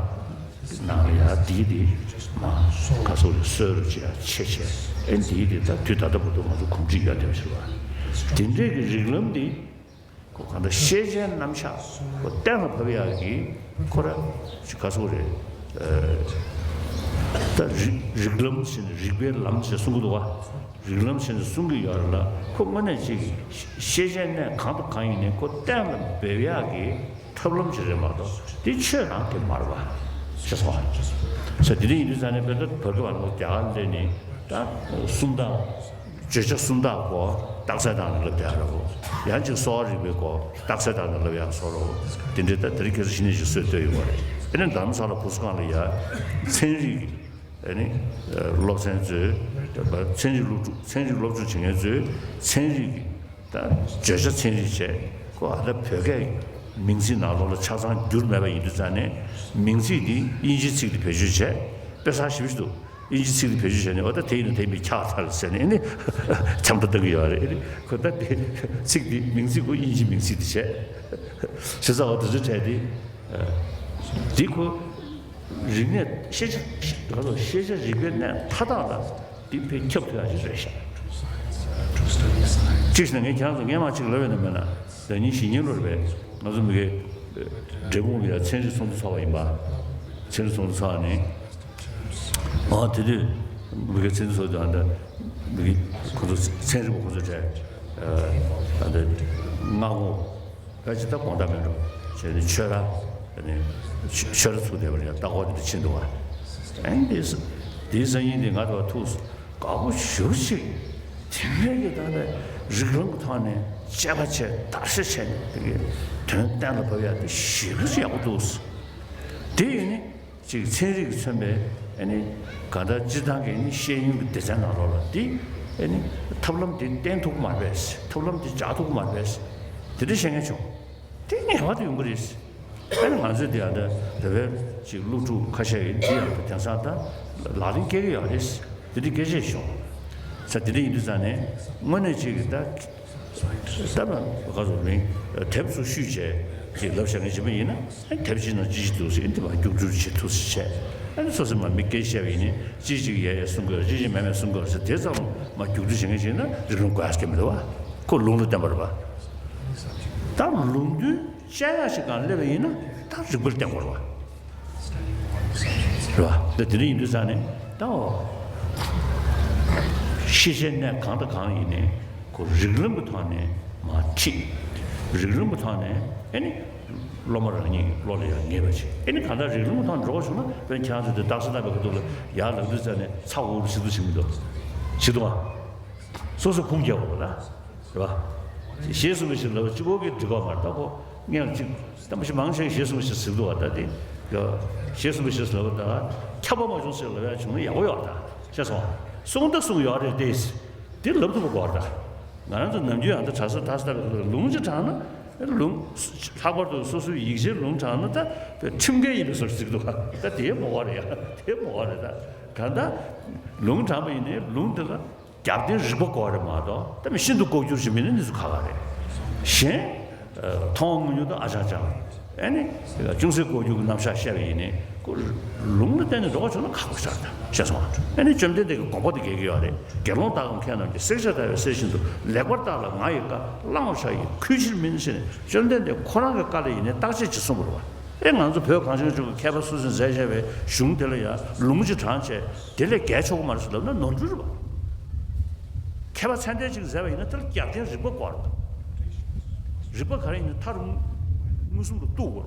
ནང་ལ་ཡ་དེའི་དེ་མ་ག་སོགས་ཀྱི་སྲོལ་རུ་ཅིག་ཡ་ཆེ་ཆེ་ཨེ་འདིའི་དེ་ད་དུས་ད་ལྟ་བར་དུ་ང་ཚོ་གོམས་འདྲིས་ཡོད་བསྡད་པ་ཞིག་རེད་བ། དེ་འདྲས་ཀྱི་རིགས་ལམ་འདི། ཁོ་གང་ལྟར་ཤེས་བྱའི་རྣམ་གཞག་ཁོ་གཏན་ལ་ཕབ་ཡག་གི་ཁོ་ར་ཅིག་ག་ཚོད་རེད། ད་རིགས་རིགས་ལམ་ཟེར་ནས་རིགས་པའི་ལམ་ཟེར་གསུང་གི་འདུག་བ། རིགས་ལམ་ཟེར་ནས་གསུང་གི་ཡོད་རེད་ལ་ཁོ་དངོས་གནས་ཅིག་ཤེས་བྱའི་གནས་གང་དང་གང་ཡིན་ནའི་ཁོ་གཏན་ལ་འབེབས་ཡག་གི་ཐབས་ལམ་ཅིག་རེད་མ་གཏོགས་དེ་ཆོས་རང་དེ་མ་རེད་བ། ཤེས་སོང་ཨ། ས་དེ་འདྲ་ཡིན་དུས་ཙང་ནས་དཔེར་ན་བོད་སྐད་བར་ནས་རྒྱ་གར་སླེབས་ནས་ད་སུམ་རྟགས། བརྗོད་བྱ་སུམ་རྟགས་སྐོར་རྟགས་གསལ་བཏང་ནས་ལབ་ཡག་རེད་བོ། ཡང་ཅིག་གསོ་བ་རིག་པའི་སྐོར་རྟགས་གསལ་བཏང་ནས་ལབ་ཡག་བཟོ་འདྲ་བོ། དེ་འདྲའི་ད་དེ་རིང་ཁ་སང་ཞི་གནས་ཤིག་སྲོལ་བཏོད་ཡོད་པ་རེད། ཨེ་ནི་རྡ་རམ་ས་ལ་བུ་གསུམ་སྒང་ལ་ཡ་ཚན་རིག་གི་ཨེ་ནི་སློབ་ཚན་ཚོས་ཚན་རིག་སློབ་ཕྲུག་ཚན་རིག་སློབ་སྦྱོང་བྱེད་མཁན་ཚོས་ཚན་རིག་གི་ ད་བརྗོད་བྱ་ཚན་རིག་བྱས་ཁོ་ཨ་ད་བོད་སྐད་མིང་ཚིག་ནང་ལོགས་ལ་ཆ་ཚང་འགྱུར་མེད་པ་ཡིན་དུས་ཙང་ནས་མིང་ཚིག་འདི་དབྱིན་ཇིའི་ཚིག་འདི་བེད་སྤྱོད་བྱས་དཔེ་བཟང་ཞེ་པོ་ཞིག་འདུག་དབྱིན་ཇིའི་ཚིག་འདི་བེད་སྤྱོད་བྱས་ནས་འོ་ད་དེ་ཡིན་ན་དེ་མི་ཁྱག་ཚར་ཟེར་ནས་ཨེ་ནི་འཆམ་ཐོ་བཏང་གི་ཡོད་རེད། ཨེ་ནི་ཁོ་ད་དེ་ཚིག་འདི་མིང་ཚིག་ཁོ་དབྱིན་ཇིའི་མིང་ཚིག་འདི་བྱས་བྱས་ཙང་འོ་དེ་ཚོའི་གྲས་འདི་འདི་ཁོ། རིག་གནས་ཤེས་བྱ་ལ་སོགས་ཤེས་བྱ་རིག་པའི་གནས་མཐའ་དག་ལ་འདི་དཔེ་ཁྱབ་ཐུབ་ཡག་ཞིག་རེད་ཤག་གཅིག་བྱས་ན་ངས་ཁྱེད་རང་ཚོ་སྔན་མ་གཅིག་ལབ་ཡོད་ན་མེད་ན། ཟླ་ཉིན་གཞེས་ཉིན་ལོར་བས་ང་ཚོ་མི་གའི་འབྲས་སྤུངས་ལ་ཡ་ཚན་རིག་ཚོགས་འདུ་ཚོགས་པ་ཡིན་པ། ཚན་རིག་ཚོགས་འདུ་ཚོགས་ནས་ཨ་དེ་དུས་མི་གའི་ཚན་རིག་ཚོགས་འདུ་ཨ་འདྲ་མི་གའི་ཁོ་ཚོ་ཚན་རིག་པ་ཁོ་ཚོ་གྲས་ཨ་འདྲ་སྔ་དགོང་། ཕལ་ཆེར་ད་དགོང་དག་མིན་འགྲོ་བྱས་ནས་ཆོས་ར་ནས་ཆོས་ར་ཚུགས་བསྡད་པ་རེད། ལྟ་སྐོར་དེ་འདྲ་ཕྱིན་འདུག་བ། ཨེ་འདི་འདིའི་སང་ཉིན་འདི་ང་དང་ཐུགས་དགའ་པོ་ཞེ་པོ་ཅིག་དེ་འདྲའི་གི་ད་ནས་རིགས་ལམ་གྱི་ཐོག་ནས་དཔྱད་པ་བྱས་བརྟག་ཞིབ་བྱས་ནས་དེ་གི་དོན་གཏན་ལ་ཕབ་ཡག་དེ་ཞེ་པོ་ཅིག་ཡག་པོ་འདུག་དེ་ཡིན་ནི། གཅིག་ཚན་རིག་གིས་མཚོན་པའི་ཨ་ནི་གང་ལྟར་སྤྱིར་བཏང་གི་ཨ་ནི་ཤེས་ཡོན་གྱི་སྡེ་ཚན་ནང་ལོགས་ལ་འདི་ཨ་ནི་ཐབས་ལམ་འདི་བསྟེན་ཐུབ་ཀྱི་མ་རེད་པས། ཐབས་ལམ་འདི་སྦྱར་ཐུབ་ཀྱི་མ་རེད་པས། དེ་འདྲ་བཤད་མཁན་བྱུང་། དེ་ངེས་པར་དུ་ཡོང་གི་རེད། ཨ་ནི་ང་ཚོས་འདི་ཡང་ད་བོད་པའི་ཅིག་སློབ་ཕྲུག་ཁ་ཤས་ཀྱིས་འདི་ཡང་ད་དེང་སང་ད་ལག་ལེན་སྐྱེལ་གྱི་ཡོད་རེད། དེ་འདྲ་སྐད་ཆ་བྱུང་། ས་དེ་འདྲ་ཡིན་དུས་ཙང་ནས་དངོས་གནས་ཅིག་གི་ད། ད་ལ་ག་ཚོད་མིན་དེབ་ཚོ་བཤུས་བྱས་ཅིག་ལབ་བཞག་མཁན་བྱེད་པ་ཡིན་ན་དེབ་ཅིག་ནང་ཅི་ཞིག་འདུག་ཟེར་འདི་མ་རྒྱུགས་རྒྱུགས་བྱེད་ཐུབ་ཟེར་བྱས་ཨ་ནི་སོ་སོས་མ་མི་སྐད་བཤད་པ་ཡིན་ནི་ཅི་ཞིག་ཡས་ཡས་གསུང་དགོས་ཅི་ཞིག་མེད་མེད་གསུང་དགོས་ཟེར་དེ་ཙམ་མ་རྒྱུགས་རྒྱུགས་བྱེད་མཁན་བྱེད་ན་རིགས་ལམ་དགོས་ཡ་སྐད་མི་འདུག་བ། ཁོ་ལུང་ལ་བསྟན་པ་རེད་པ། ད་ལུང་དོན་དཔྱད་ཡག་ཞིག་གང་སླེབས་པ་ཡིན་ན་ད་རིགས་པར་བསྟན་དགོས་རེད་པ། རེད་བ། ད་དེ་འདྲ་ཡིན་དུས་ཙང་ནས་ད་འོ། ཤེས་བྱའི་གནས་གང་དང་གང་ཡིན་ནའི་ཁོ་རིགས་ལམ་གྱི་ཐོག་ནས་མར་ཁྲིད། རིགས་ལམ་གྱི་ཐོག་ནས་ཨེ་ནི། སློབ་མ་རང་ཉིད་བློ་ལ་ཡང་ངེས་པ་བྱེད། ཨེ་ནི་གང་ལྟར་རིགས་ལམ་གྱི་ཐོག་ནས་འགྲོ་བ་བྱུང་ན་དཔེར་ན་ཁྱེད་རང་ཚོ་དེ་རྟགས་གསལ་བཏབ་པའི་ཁ་ཐུག་ལ་ཡར་ལབ་དུས་ཙང་ནས་ཚ་འུར་ཞིག་ཏུ་བྱེད་མི་འདུག་བྱེད་འདུག་ཨ། སོ་སོ་ཁུངས་རྒྱག་དགོས་ལ། རེད་བ། ཞེས་གསུངས་པའི་ཕྱིར་ལབ་གཅིག་པོ་གིས་འགྲིག་གི་མ་རེད་ད་ཁོ། སྔོན་ལ་གཅིག་ད་མ་གཞི་མང་ཆེ་གིས་ཞེས་གསུངས་པའི་ཕྱིར་ཟེར་འདུག་བ་ད་དེ། ཞེས་གསུངས་པའི་ཕྱིར་ལབ་པ་ད། ཁྱབ་པ་མ་བྱུང་ཟེར་ལབ་ཡ་བྱུང་ན་ཡག་པོ་ཡོད་ད། ཤེས་སོང་། གསུངས་ད་གསུངས་ཡོད་རེད་དེ། དེ་ལབ་ཐུབ་པ་དགོས་རེད་ད། ང་རང་ཚོ་ནམ་རྒྱུན་ཡང་ད་གྲྭ་ས་ད་ས་ད་ལུང་ཅིག་དྲངས་ན། ལུང་། ལྷག་པར་དུ་སོ་སོའི་ཡིག་ཆའི་ལུང་དྲངས་ན་ད། ཁྲིམས་འགལ་ཡིན་པའི་བཟོ་ཞིག་འདུག་ག་ད་དེ་མོ་བ་རེད་ཡ་དེ་མོ་བ་རེད་ད། གང་ལྟར། ལུང་དྲངས་པ་ཡིན་ནའི་ལུང་དེ་ལ། རྒྱབ་རྟེན་རིགས་པ་དགོས་རེད་མ་གཏོགས་ད་མི་ཤིན་ཏུ་ལྐོག་གྱུར་ཞིག་མིན་ན་གནས་ཚུལ་ཁག་ཁག་རེད། གཞན། མཐོང་བ་དངོས་ཉིད་དང་ཨ་ཅང་ཅང་། ཨེ་ནི། ཅུང་ཟད་ལྐོག་གྱུར་གྱི་རྣམ་གཞག་བཤད་པ་ཡིན་ནའི་ཁོ། ལུང་ལ་བརྟེན་ནས་འགྲོ་བ་བྱུང་ན་ཁག་པོ་ཆགས་ད་ཤེས་སོང་ཨ། ཨེ་ནི་བཅོམ་ལྡན་འདས་ཀྱི་དགོངས་པ་དེ་འགལ་གྱི་ཡོད་རེད། དགེ་སློང་དག་གམ་མཁས་རྣམས་ཀྱིས། བསྲེག་བཅད་བརྡར་བའི་གསེར་བཞིན་དུ། ལེགས་པར་བརྟགས་ལ་ང་ཡི་བཀའ། བླང་བར་བྱ་ཡི་ཁུར་ཕྱིར་མིན་ཟེར་ནས་བཅོམ་ལྡན་འདས་ཁོ་རང་གི་བཀའ་ལ་ཡིན་ནའི་བརྟག་དཔྱད་ཅིག་གསུངས་པ་རེད་བ། ཨེ་ང་ཚོ་བོད་གངས་ཅན་ལྗོངས་ཀྱི་མཁས་པ་སུ་ཞིག་མཛད་བཞག་པའི་གཞུང་དེ་ལ་ཡང་ལུང་ཅིག་དྲངས་བྱས་དེ་ལས་བརྒལ་ཆོག་གི་མ་རེད་ཟེར་ལབ་ན་ནོར་འཁྲུལ་རེད་པ། མཁས་པ་ཚད་ལྡན་ཅིག་མཛད་པ་ཡིན་ན་དེ་ལ་རྒྱབ་རྟེན་རིགས་པ་དགོས་རེད་པ། རིགས་པ་ག་རེ་ཡིན་ན་མཐར་མངོན་སུམ་དུ་རྟོགས་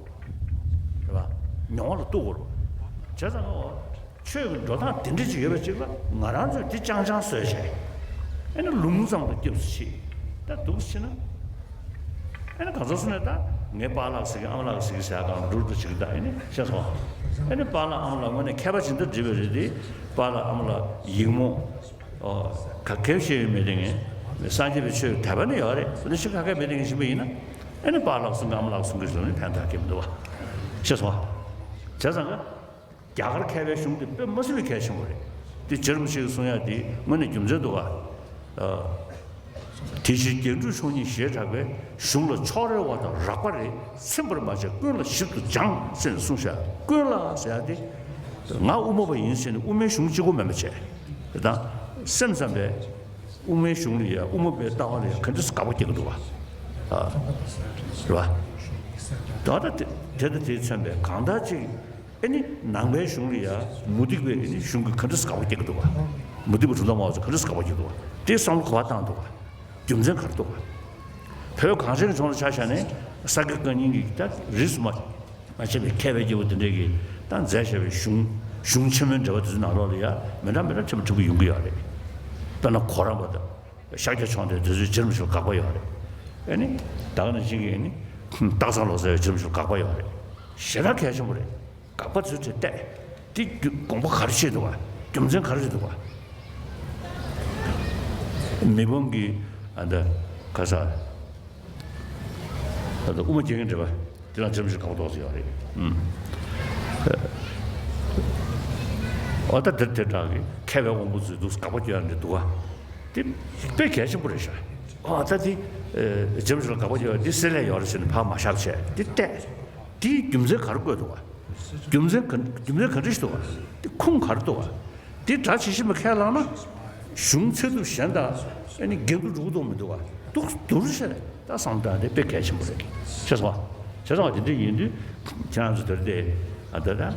དགོས་རེད་པ། མྱོང་བ་ལ་རྟོགས་དགོས་རེད་པ། བྱས་ཙང་ང་ཆོས་ཀྱི་འགྲོ་སྟངས་དེ་འདྲ་ཅིག་ཡོད་པ་ཅིག་ལ་ང་རང་ཚོས་དེ་རྐྱང་རྐྱང་བཟོས་བྱས། ཨེ་ནི་ལུང་ཙམ་ལ་སྐྱབས་སུ་མཆི། ད་འདུག་སེ་བྱས་ན། ཨེ་ནི་གང་ཟག་སུ་ནས་ད་ངའི་པཱ་ལགས་ཟེར་གི་ཨ་མ་ལགས་ཟེར་གི་ཟེར་ཡ་གང་འགྲུར་འགྲུར་བྱེད་གི་ད་ཨེ་ནི་ཤེས་སོང་། ཨེ་ནི་པཱ་ལགས་ཨ་མ་ལགས་དངོས་གནས་མཁས་པ་ཇི་ལྟར་བསྒྲིགས་པ་རེད་དེ། པཱ་ལགས་ཨ་མ་ལགས་ཡིག་རྨོངས། ཨོ། ག་གེ་བཤད་ཡོད་མེད་དེ་ངས། སངས་རྒྱས་པའི་ཆོས་དད་པ་ནི་ཡོད་རེད་དེ་ནི་ཤི་ཁ་ཁ་མེད་དེ་ངས་ཤི་བ་ཡིན་ན། ཨེ་ནི་པཱ་ལགས་གསུང་གི་ཨ་མ་ལགས་གསུང་གི་ཞོར་ནས་ཕན་ཐོགས་ཀྱི་མི་འདུག་བ། ཤེས་སོང་བ། བྱས་ཙང་ག་རྒྱ་གར་མཁས་པའི་གཞུང་དེ་དཔེ་མ་སྲིད་པའི་གལ་ཆེན་པོ་རེད། དེ་རྗེ་རིན་པོ་ཆེ་གིས་གསུང་ཡ་དེ་དངོས་གནས་རྒྱུ་མཚན་འདུག་ག་ཨ། དེ་ཕྱིར་རྒྱན་དྲུག་མཆོག་གཉིས་ཞེས་གྲགས་པའི་གཞུང་ལ་ཕྱོགས་རེ་བ་དང་རགས་པ་རེ་ཚིམ་པར་མ་བྱས་ཀུན་ལ་ཞིབ་ཏུ་སྦྱངས་ཟེར་ནས་གསུངས་ཤག་ཀུན་ལ་ཟེར་ཡ་དེ། ང་དབུ་མ་པ་ཡིན་ཟེར་ནས་དབུ་མའི་གཞུང་གཅིག་པོ་མིན་པ་བྱས། དེ་དང་། སེམས་ཙམ་པས། དབུ་མའི་གཞུང་ལ་ཡ་དབུ་མ་པའི་ལྟ་བ་ལ་ཡ་ག་འདྲ་དགག་པ་རྒྱག་གི་འདུག་བ། ཨ། རེད་བ། ད་ལྟ་དེ་དེ་དང་དེའི་མཚོན་པའི་གང་ལྟར་ཅིག་ཨེ་ནི་ནང་པའི་གཞུང་ལ་ཡ་མུ་སྟེགས་པའི་ཨེ་ནི་གཞུང་གི་ག་འདྲ་དགག་པ་རྒྱག་གི་འདུག་བ། མུ་སྟེགས་པ་གྲུབ་མཐའ་སྨྲ་བ་ཚོ་ག་འདྲ་དགག་པ་རྒྱག་གི་འདུག་བ། དེ་བསམ་བློ་ག་པར་བཏང་འདུག་བ། རྒྱུ་མཚན་ག་རེ་འདུག་བ། བོད་གངས་ཅན་གྱི་ལྗོངས་ལ་ཆ་བཞག་ནས་ས་དགེ་བཀའ་རྙིང་གི་ད་རིས་སུ་མ། མ་ཆད་པའི་མཁས་པའི་སྐྱེས་བུ་དེ་འདྲས་ཀྱིས་ད་མཛད་བཞག་པའི་གཞུང་གཞུང་ཆེན་མོའི་འགྲེལ་པ་དེ་ཚོའི་ནང་ལོགས་ལ་ཡ་མི་འདྲ་མི་འདྲ་ཕྲན་བུ་ཕྲན་བུ་ཡོང་གི་ཡོད་རེད། དཔེར་ན་གོ་རམས་པ་དང་ཤཱཀྱ་མཆོག་ལྡན་དེ་ཚོའི་རྗེ་རིན་པོ་ཆེ་ལ་དགག་པ་ཡོད་རེད། ཨེ་ནི། ད་ག་ནང་བཞིན་གྱི་ཨེ་ནི། སྟག་ཚང་ལོ་ཙཱ་ཡི་རྗེ་རིན་པོ་ཆེ་ལ་དགག་པ་ཡོད་རེད། ཞེ་དྲག་གལ་ཆེན་པོ་རེད། དགག་པ་ཚོའི་གྲས་བལྟས། དེ་རྒྱུ་དགོངས་པ་ག་རེ་བཞེས་འདུག་བ། རྒྱུ་མཚན་ག་རེ་བཞེས་འདུག་བ། མི་ཕམ་གྱི་ཨ་ད་ ག་ས། ད་ལྟ་དབུ་མ་རྒྱན་གྱི་འགྲེལ་པ་དེ་ལ་འཇམ་ཞིག་དགའ་པོ་ཏོག་ཙམ་ཡོད་རེད། ཨུམ། ཨོ་ད་དེར་དེ་དྲག་གི་མཁས་པའི་དབང་པོ་ཚོས་འདུག་དགའ་པོ་སྐྱེ་ཡ་འདྲ་འདུག་ག་དེ་དཔེ་གལ་ཆེན་པོ་རེད་ཤག་ཨོ་ད་དེ་འཇམ་ཞིག་ལ་དགའ་པོ་སྐྱེ་བ་དེ་སེ་ལས་ཡོད་རེད་ཟེར་ནས་ཕར་མ་བཞག་བྱས་དེ་བལྟས། དེའི་རྒྱུ་མཚན་ག་རེ་བཀོད་འདུག་ག་རྒྱུ་མཚན་ག་རྒྱུ་མཚན་ག་འདྲ་ཞིག་འདུག་ག་དེ་ཁུངས་ག་རེ་འདུག་ག་དེ་སྒྲ་ཇི་བཞིན་པ་ཁས་བླངས་ན། གཞུང་ཚིག་རྩུབ་གཞན་དང་ཨ་ནི་འགལ་འདུ་འགྲོ་གི་འདུག་མི་འདུག་ག་འདུག་འདུག་ཟེར་ད་བསམ་སྟངས་དེ་དཔེ་གལ་ཆེན་པོ་རེད། ཤེས་སོང་། ཤེས་སོང་། དེ་འདྲ་ཡིན་དུས་ཁྱེད་རང་ཚོ་དེར་དེ་ཨ་ད་ད་ཨ་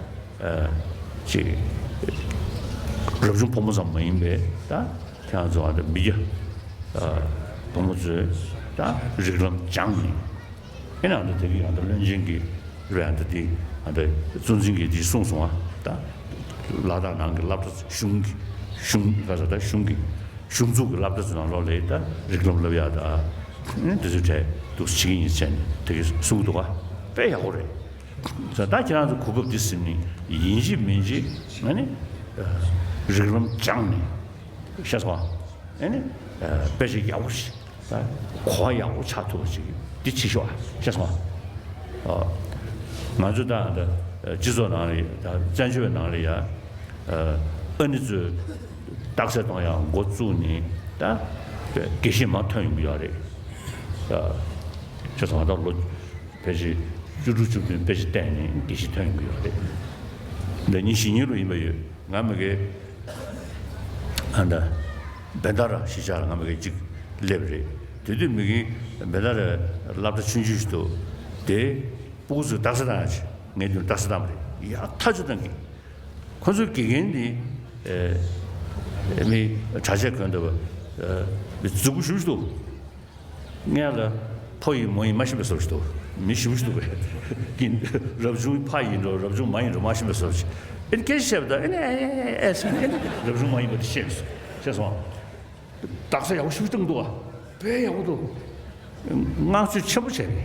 ཅིག་རབ་བྱུང་ཕོ་མོ་ཙམ་མ་ཡིན་པའི་ད་ཁྱེད་རང་ཚོ་ཨ་ད་མི་སྐྱ་ཨ་ཕོ་མོ་ཚོས་ད་རིགས་ལམ་སྦྱངས་ནས། ཨེ་ན་ཨ་ད་དེ་གི་ཨ་ད་བློན་ཆེན་གྱི་རེད། ཨ་ད་དེ་ཨ་ད་གཙོ་འཛིན་གྱིས་དེ་གསུངས་སོང་ཨ། ད་ལ་དྭགས་ནང་གི་སློབ་གྲྭ་གཞུང་གི་གཞུང་ག་ས་ད་གཞུང་གི་གཞུང་འཛུགས་ཀྱི་སློབ་གྲྭ་ཚོ་ནང་ལོགས་ལ་ད་རིགས་ལམ་བསླབ་ཡ་ད་ཨེ་དེ་ཚོའི་གྲས་འདུག་བྱེད་ཀྱི་ཡིན་ཟེར་ནས་དེ་གི་གསུངས་འདུག་ཨ། དཔེ་ཡག་པོ་རེད། ད་ཁྱེད་རང་ཚོ་གོ་སྐབས་འདི་ཟིན་ནས་ཡིན་གཅིག་མིན་གཅིག་ཨ་ནི་རིགས་ལམ་སྦྱངས་ནས་ཤེས་སོང་ཨ། ཨ་ནི་དཔེ་ཆ་ཡག་པོ་ཞིག་ད་གོ་བ་ཡག་པོ་ཆགས་ཐུབ་པ་ཞིག་འདི་བྱེད་ཤོག་ཨ། ཤེས་སོང་ཨ། ང་ཚོ་ད་ད་སྤྱི་ཚོགས་ནང་ལ་ད་བཙན་བྱོལ་བའི་ནང་ལ་ཡ་ཨ་ནི་ཚོས་རྟགས་གསལ་གཏོང་ཡག་འགོ་བཙུགས་ནས་ད་དགེ་བཤེས་མ་ཐོན་ཡོང་གི་ཡོད་རེད། ཤེས་སོང་ཨ། ད་ལོ་ཕལ་ཆེར་བཅུ་དྲུག་བཅུ་བདུན་དཔེ་ཆ་བལྟས་ནས་དགེ་བཤེས་ཐོན་ཡོང་གི་ཡོད་རེད། ཟླ་ཉིན་བཞི་ཉིན་ལོ་ཡིན་པ་ཡོད། ང་མི་དགེ་ཨ་ད་བན་ད་ར་གཞིས་ཆགས་ལ་ང་མི་དགེ་གཅིག་སླེབས་རེད། དེ་དུས་མི་དགེ་བན་ད་ར་སློབ་གྲྭ་ཆུང་ཆུང་ཞིག་འདུག་དེ་སྤུ་གུ་ཚོས་རྟགས་གསལ་བཏང་ཡ་ཆེ་ངས་དུས་རྟགས་གསལ་བཏང་པ་རེད། ཡག་ཐག་ཆོད་བཏང་གི་ཁོ་ཚོའི་དགེ་རྒན་དེ་ཨེ་མི་གྲྭ་ཆས་གོན་འདུག་པ་མི་རྫིག་པོ་ཞེ་པོ་ཞིག་འདུག་ངས་ལ་ཕོ་ཡིན་མོ་ཡིན་མ་ཤེས་པའི་བཟོ་ཞིག་འདུག་མི་ཞེ་པོ་ཞིག་འདུག་གས། རབ་བྱུང་ཕ་ཡིན་འགྲོ་རབ་བྱུང་མ་ཡིན་འགྲོ་མ་ཤེས་པའི་བཟོ་ཞིག་ཨེ་ནི་སྐད་ཆ་བཤད་པ་དང་ཨེ་ནི་ཨེ་ཨེ་ཨེ་ཟེར་ནས་ཨེ་ནི་རབ་བྱུང་མ་ཡིན་པ་དེ་ཤེས་སོང་། ཤེས་སོང་། རྟགས་གསལ་ཡག་པོ་ཞེ་པོ་བཏང་འདུག་ཨ། དཔེ་ཡག་པོ་འདུག་བསྔགས་བརྗོད་ཆེན་པོ་བྱས་པས།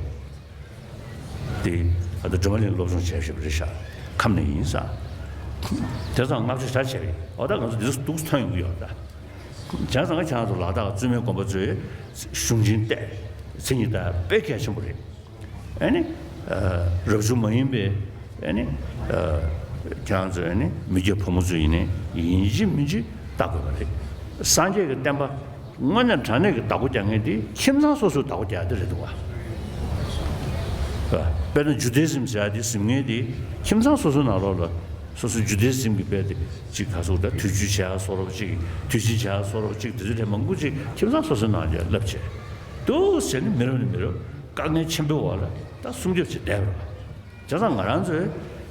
དེ་ཨ་ད་སྒྲོལ་མ་གླིང་སློབ་སྦྱོང་བྱས་བཞག་པ་རེད་ཤག་ཁམས་ནས་ཡིན་ས། དེ་ཙང་བསྔགས་བརྗོད་ཞེ་དྲག་བྱས་པས་ཨོ་ད་ང་ཚོ་འདི་ཚོ་འདུག་ཐོན་ཡོང་གི་ཡོད་ད། བྱས་ཙང་ཁྱེད་རང་ཚོ་ལ་དྭགས་བཙུན་མའི་དགོན་པ་ཚོའི་གཞུང་ཆེན་བལྟས་མཚན་ཉིད་ད་དཔེ་གལ་ཆེན་པོ་རེད། ཨ་ནི་རབ་བྱུང་མ་ཡིན་པའི་ཨ་ནི་ཁྱེད་རང་ཚོ་ཨ་ནི་མི་སྐྱ་ཕོ་མོ་ཚོ་ཡིན་ནའི་ཡིན་གཅིག་མིན་གཅིག་ལྟ་དགོས་པ་རེད། སངས་རྒྱས་ཀྱི་བསྟན་པ་དངོས་གནས་དྲང་གནས་ཀྱི་བདག་པོ་རྒྱག་མཁན་དེ་ཁྱིམ་ཚང་སོ་སོའི་བདག་པོ་རྒྱག་ཡ་དེ་རེད་འདུག་བ། དཔེར་ན་ཇུ་དེ་ཟིམ་ཟེར་ཡ་དེ་ཟིན་མཁན་དེ་ཁྱིམ་ཚང་སོ་སོའི་ནང་ལོགས་ལ་སོ་སོ་ཇུ་དེ་ཟིམ་གྱི་དཔེ་དེ་གཅིག་ག་སོགས་ད་དུས་ཆུ་བྱ་སོགས་རོབ་གཅིག་དུས་ཆེན་བྱ་སོགས་རོབ་གཅིག་དེ་ཚོ་དེ་མང་པོ་གཅིག་ཁྱིམ་ཚང་སོ་སོའི་ནང་ལ་བསླབ་བྱས་འདུག་ཟེར་ནས་མི་རབས་ནས་མི་རབས་དཀའ་ངལ་ཆེན་པོའི་འོག་ལ་ད་སྲུང་སྐྱོབ་བྱས་བསྡད་པ་རེད། བྱས་ཙང་ང་རང་ཚོས་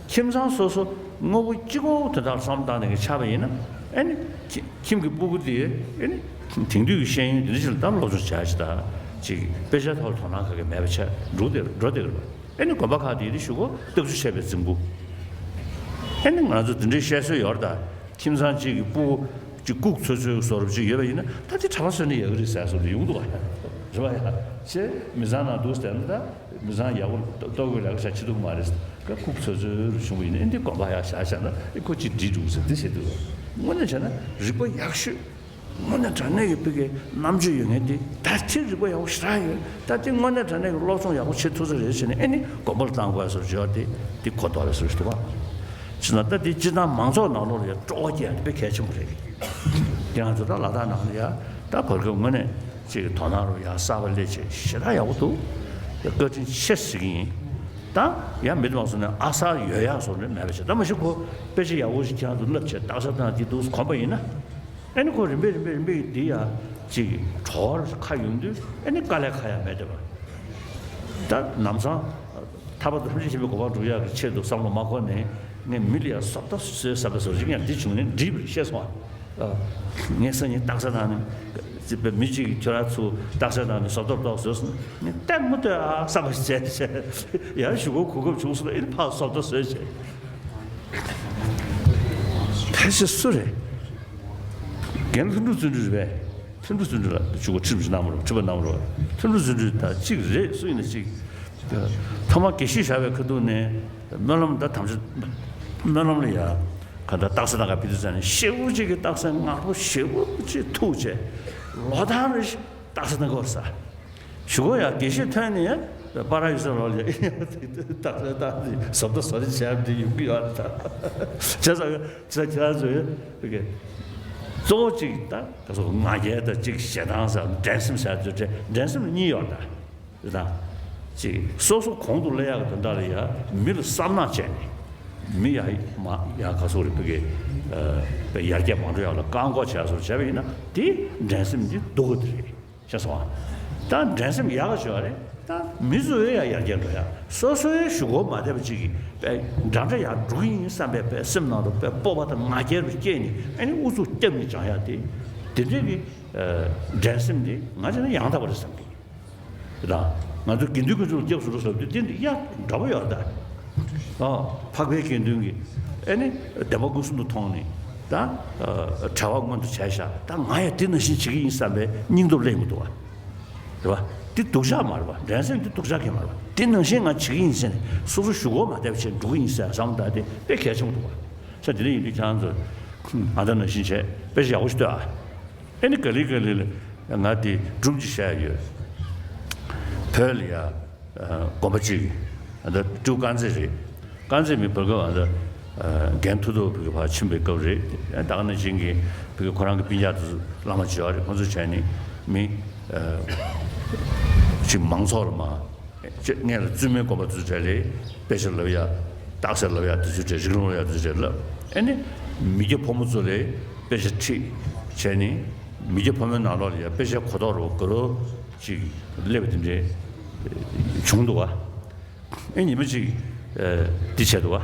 ཁྱིམ་ཚང་སོ་སོ་དངོས་པོ་གཅིག་པོ་དོན་དག་བསམ་བཏང་ནས་ཆགས་པ་ཡིན་ན་ཨེ་ནི་ཁྱི་ཁྱིམ་གྱི་སྤུ་གུ་དེ་ཨེ་ནི་དེང་དུས་ཀྱི་ཤེས་ཡོན་དེ་འདྲ་ཞིག་ལ་ད་སློབ་སྦྱོང་བྱ་ཞིག་ད་ཅིག་དཔེ་ཆའི་ཐོག་ལ་དོ་སྣང་ག་གེ་མེད་པ་ཆགས་འགྲོ་བསྡད་འགྲོ་བསྡད་ཀྱི་རེད་པ། ཨེ་ནི་དགོན་པ་ཁག་དེ་ཡི་གཞུག་གུ་སྟབས་བཅུ་ཆད་པའི་རྫིང་བུ། ཨེ་ནི་ང་ཚོ་དེ་འདྲའི་བཤད་སྲོལ་ཡོད་རེད་ད། ཁྱིམ་ཚང་གཅིག་གི་སྤུ་གུ་གཅིག་ལྐུགས་ཚོད་ཚོད་བཟོ་འདྲ་ཅིག་ཡོད་པ་ཡིན་ན་ད་དེ་གྲྭ་པ་བཟོས་ན་ཡག་གི་རེད་ཟེར་བཟོ་འདྲ་ཡོང་འདུག་བ། རེད་བ་ཡ། ཅེས་མི་ཚང་ནང་འདུག་ཟེར་ན་ད་མི་ཚང་ཡག་པོ་ལྟོ་གོས་ལ་ཁ་ཤ་ཆི་འདུག་མ་རེད། ཀ་ལྐུགས་ཚོད་ཚོད་རུ་བྱུང་བ་ཡིན་ན་ཨེ་འདི་དགོན་པ་ཡག་བཞག་བཞག་ན་ཨེ་ཁོ་ཅིག་འགྲིག་འདུག་ཟེར་འདི་བྱེད་འདུག་བ། དངོས་གནས་བྱས་ན་རིག་པ་ཡག་ཤོས། དངོས་གནས་དྲང་གནས་ཀྱི་ཕ་གིའི་རྣམ་དཔྱོད་ཡོད་མཁན་དེ་ད་ཅི་རིག་པ་ཡག་པོ་ཞེ་དྲག་ཡོད། ད་དེ་དངོས་གནས་དྲང་གནས་ཀྱི་སློབ་སྦྱོང་ཡག་པོ་བྱེད་ཐུབ་ས་རེད་ཟེར་ནས་ཨེ་ནི་དགོན་པར་བཏང་དགོས་སོགས་བརྗོད་པ་དེ་དེ་གོ་ལྡོག་རེད་ཟེར་ཞུ་ཐུབ་པ། ཅི་ན་ད་དེ་སྤྱི་བཏང་མང་ཚོགས་ནང་ལོགས་ལ་ཡང་སྤྲོ་བ་སྐྱེ་ཡ་དེ་དཔེ་གལ་ཆེན་པོ་རེད། དེ་ང་ཚོ་ད་ལ་དྭགས་ནང་ལ་ཡ་ད་བར་སྐབས་དངོས་གནས་ཅིག་དོ་སྣང་རུ་ཡ་གསར་པ་སླེབས་བྱས་ཞེ་དྲག་ཡག་པོ་འདུག་བཀའ་དྲིན་ཆེ་ཟེར་གྱི་ཡིན། ད་ཡང་མི་དེ་མང་སོང་ནས་ཨ་གསར་ཡོད་ཡག་སོགས་ནས་མེད་པ་བྱས་ད་མ་གཞི་ཁོ་དཔེ་ཆ་ཡག་པོ་ཞིག་ཁྱེད་རང་ཚོ་བསླབ་བྱས་རྟགས་གསལ་བཏང་དེ་འདུག་གོམས་པ་ཡིན་ན། ཨེ་ནི་ཁོ་རིམ་པས་རིམ་པས་རིམ་པས་འདི་ཡང་ཅིག་གྲོགས་ཁ་ཡོང་དུས་ཨེ་ནི་དཀའ་ལས་ཁག་ཡང་མེད་བསྡད་པ། ད་ནམ་སང་ཐར་པ་དང་ཐམས་ཅད་མཁྱེན་པའི་གོ་འཕང་སྒྲུབ་ཡག་གི་ཆེད་དུ་བསམ་བློ་མ་འཁོར་ནས་ངས་མི་ལ་ཡང་བཟོ་ལྟ་བཟོས་བསམ་པའི་བཟོ་ཅིག་ཡང་འདི་བྱུང་ནས་འགྲིག་པ་རེད་ཤེས་སོང་ཨ། ངས་སང་ཉིན་རྟགས་གསལ་བཏང་ནས་ཅི་པའི་མི་གཅིག་གིས་ཁྱོད་རང་ཚོ་རྟགས་གསལ་བཏང་ནས་བཟོ་ལྟ་ཏོག་བཟོས་སོང་ངས་ལྟད་མོ་ལྟོས་ཨ་བསམ་པ་ཞིག་བྱས་བྱས་ཡང་གཞུག་གུ་གོ་སྐབས་བྱུང་སོང་ཨེ་ནི་ཕར་བཟོ་ལྟ་བཟོས་བྱས། ཕལ་ཆེར་སུ་རེད། རྒན་ལྷུན་གྲུབ་བརྩོན་འགྲུས་རེད་པས། ལྷུན་གྲུབ་བརྩོན་འགྲུས་ལ་ཆུ་བོ་ཁྲིད་པ་ཞིག་གནང་མ་རེད། ཁྲིད་པ་གནང་མ་རེད། ལྷུན་གྲུབ་བརྩོན་འགྲུས་དང་གཅིག་རེད། སུ་ཡིན་ན་གཅིག་ཐོག་མར་དགེ་བཤེས་བཞག་པའི་ཁ་ཐུག་ནས་སྨོན་ལམ་ད་དམ་བཅའ་སྨོན་ལམ་ལ་ཡ་ག་ད་རྟགས་གསལ་གནང་ག་ཕེབས་དུས་ཙམ་ནས་ཞེ་པོ་ཅིག་གི་རྟགས་གསལ་ངར་པོ་ཞེ་པོ་ཅིག་ཐུགས་རྗེ་ལོ་ལྟར་རེ་བཞིན་རྟགས་གསལ་གནང་གི་ཡོད་ས། ཞུ་གོ་ཡ་དགེ་བཤེས་ཐོན་ནས་པ་ར་ཡོད་ས་རོགས་ལ་ཡ་ཏག་ཏག་ཏག་ཏག་ཟབ་ཏུ་ཟ་རེ་བྱས་པ་འདི་ཡོང་གི་ཡོད་རེད་ད། བྱས་ཙང་ཁྱེད་རང་ཚོས་ཡ་གི་གཙོ་བོ་གཅིག་ད་ག་སོ་ང་རྒྱལ་དང་གཅིག་ཞེ་སྡང་ཟེར་འགྲན་སེམས་ཟེར་དུས་འགྲན་སེམས་གཉིས་ཡོད་ད། དང་། ཅིག་སོ་སོ་གོང་དུ་སླེབས་ཡག་གི་དོན་དག་ལ་ཡ་མི་ལ་བསམ་ནག་བྱས་ནས། མི་ཡ་མ་ཡ་ག་སོགས་རེ་བུ་གའི་ཡར་རྒྱས་མ་འགྲོ་ཡག་ལ་བཀག་འགོག་བྱས་སོགས་བྱས་པ་ཡིན་ན་དེ་འགྲན་སེམས་འདི་སྡུག་གི་དེ་རེད། ཤེས་སོང་ཨ། ད་འགྲན་སེམས་ཡག་ག་བྱོས་རེད། ད་མི་ཚོ་ཡ་ཡར་རྒྱས་འགྲོ་ཡ་སོ་སོའི་ཞུ་སྒོ་མ་བསྡད་པ་ཅིག་གིས་པའི་འདྲ་འདྲ་ཡར་འགྲོ་གི་ཡིན་བསམ་པའི་པའི་སེམས་ནང་དུ་པའི་སྤོབས་པ་དང་ང་རྒྱལ་རུ་སྐྱེས་ནས་ཨ་ནི་ཨུ་ཚུགས་བརྒྱབ་ནས་སྦྱང་ཡ་དེ་དེ་འདྲའི་གི་འགྲན་སེམས་དེ་ང་བྱས་ན་ཡང་དག་པ་རེད་བསམ་གི། དང་། ང་ཚོ་དགེ་འདུན་དགེ་ཚོགས་ལ་སྐྱབས་སུ་འགྲོ་ཟེར་བ་དེ་དེ་འདི་ཡ་འདྲ་པོ་ཡོད་ད། ཨོ། འཕགས་པའི་དགེ་འདུན་གྱི་ཨེ་ནི་བདེན་པ་མངོན་སུམ་དུ་མཐོང་ནས་ད་བྲལ་བ་མངོན་དུ་བྱས་ཤག་ད་ང་ཡང་དེ་ནང་བཞིན་བྱེད་ཀྱི་ཡིན་བསམ་པའི་སྙིང་སྟོབས་སླེབས་མི་འདུག་བ། རེད་བ། འདི་སྡུག་ཅག་མ་རེད་བ། འགྲན་སེམས་འདི་སྡུག་ཅག་གི་མ་རེད་བ། དེ་ནང་བཞིན་ང་བྱེད་ཀྱི་ཡིན་ཟེར་ནས་སོ་སོ་ཞུ་སྒོ་མ་བསྡད་པ་བྱས་འགྲོ་གི་ཡིན་ཟེར་བསམ་བློ་བཏང་དེ་དཔེ་གལ་ཆེན་པོ་འདུག་བ། ས་དེ་འདྲ་ཡིན་དུས་ཁྱེད་རང་ཚོ་ཨ་ད་ནང་བཞིན་བྱས་དཔེ་ཆ་ཡག་པོ་ཞིག་ལྟོས་ཨ། ཨེ་ནི་ག་ལེ་ག་ལེ་ལ་ང་དེ་སྒྲུང་ཅིག་བཤད་ཡོད། བོད་ལ་ཡ་དགོན་པ་གཅིག་ཨ་ད་སྤྲུལ་དཀར་མཛེས་རེད། དཀར་མཛེས་མི་བར་སྐབས་ཨ་ད་རྒན་ཐུ་ཐུ་བོད་ཀྱི་ཕར་ཕྱིན་པའི་སྐབས་རེད། ད་ག་ནང་བཞིན་གྱི་བོད་ཀྱི་ཁོ་རང་གི་སྤུན་ཀྱག་དེ་ཚོ་བླ་མ་བྱེ་བ་རེད། ཁོ་ཚོ་བྱས་ནས་མི་ཅིག་མང་ཚོགས་ལ་མ། ཅེས་སྔོན་ལ་བཙུན་མའི་དགོན་པ་ཚོའི་གྲས་ལས་དཔེ་ཆ་ལབ་ཡ། རྟགས་གསལ་ལབ་ཡ་དེ་ཚོའི་གྲས་རིགས་ལམ་ལབ་ཡ་དེ་ཚོའི་གྲས་ལབ། ཨེ་ནི་མི་སྐྱ་ཕོ་མོ་ཚོ་ལས་དཔེ་ཆ་ཁྲིད་བྱས་ནས་མི་སྐྱ་ཕོ་མོའི་ནང་ལོགས་ལ་ཡ་དཔེ་ཆའི་གོ་རྟོགས་རོ་དགའ་རོགས་ཅིག་སླེབས་པ་དེ་འདྲས་བྱུང་འདུག་བ། ཨེ་ཉི་མ་ཅིག་འདི་བྱས་འདུག་བ།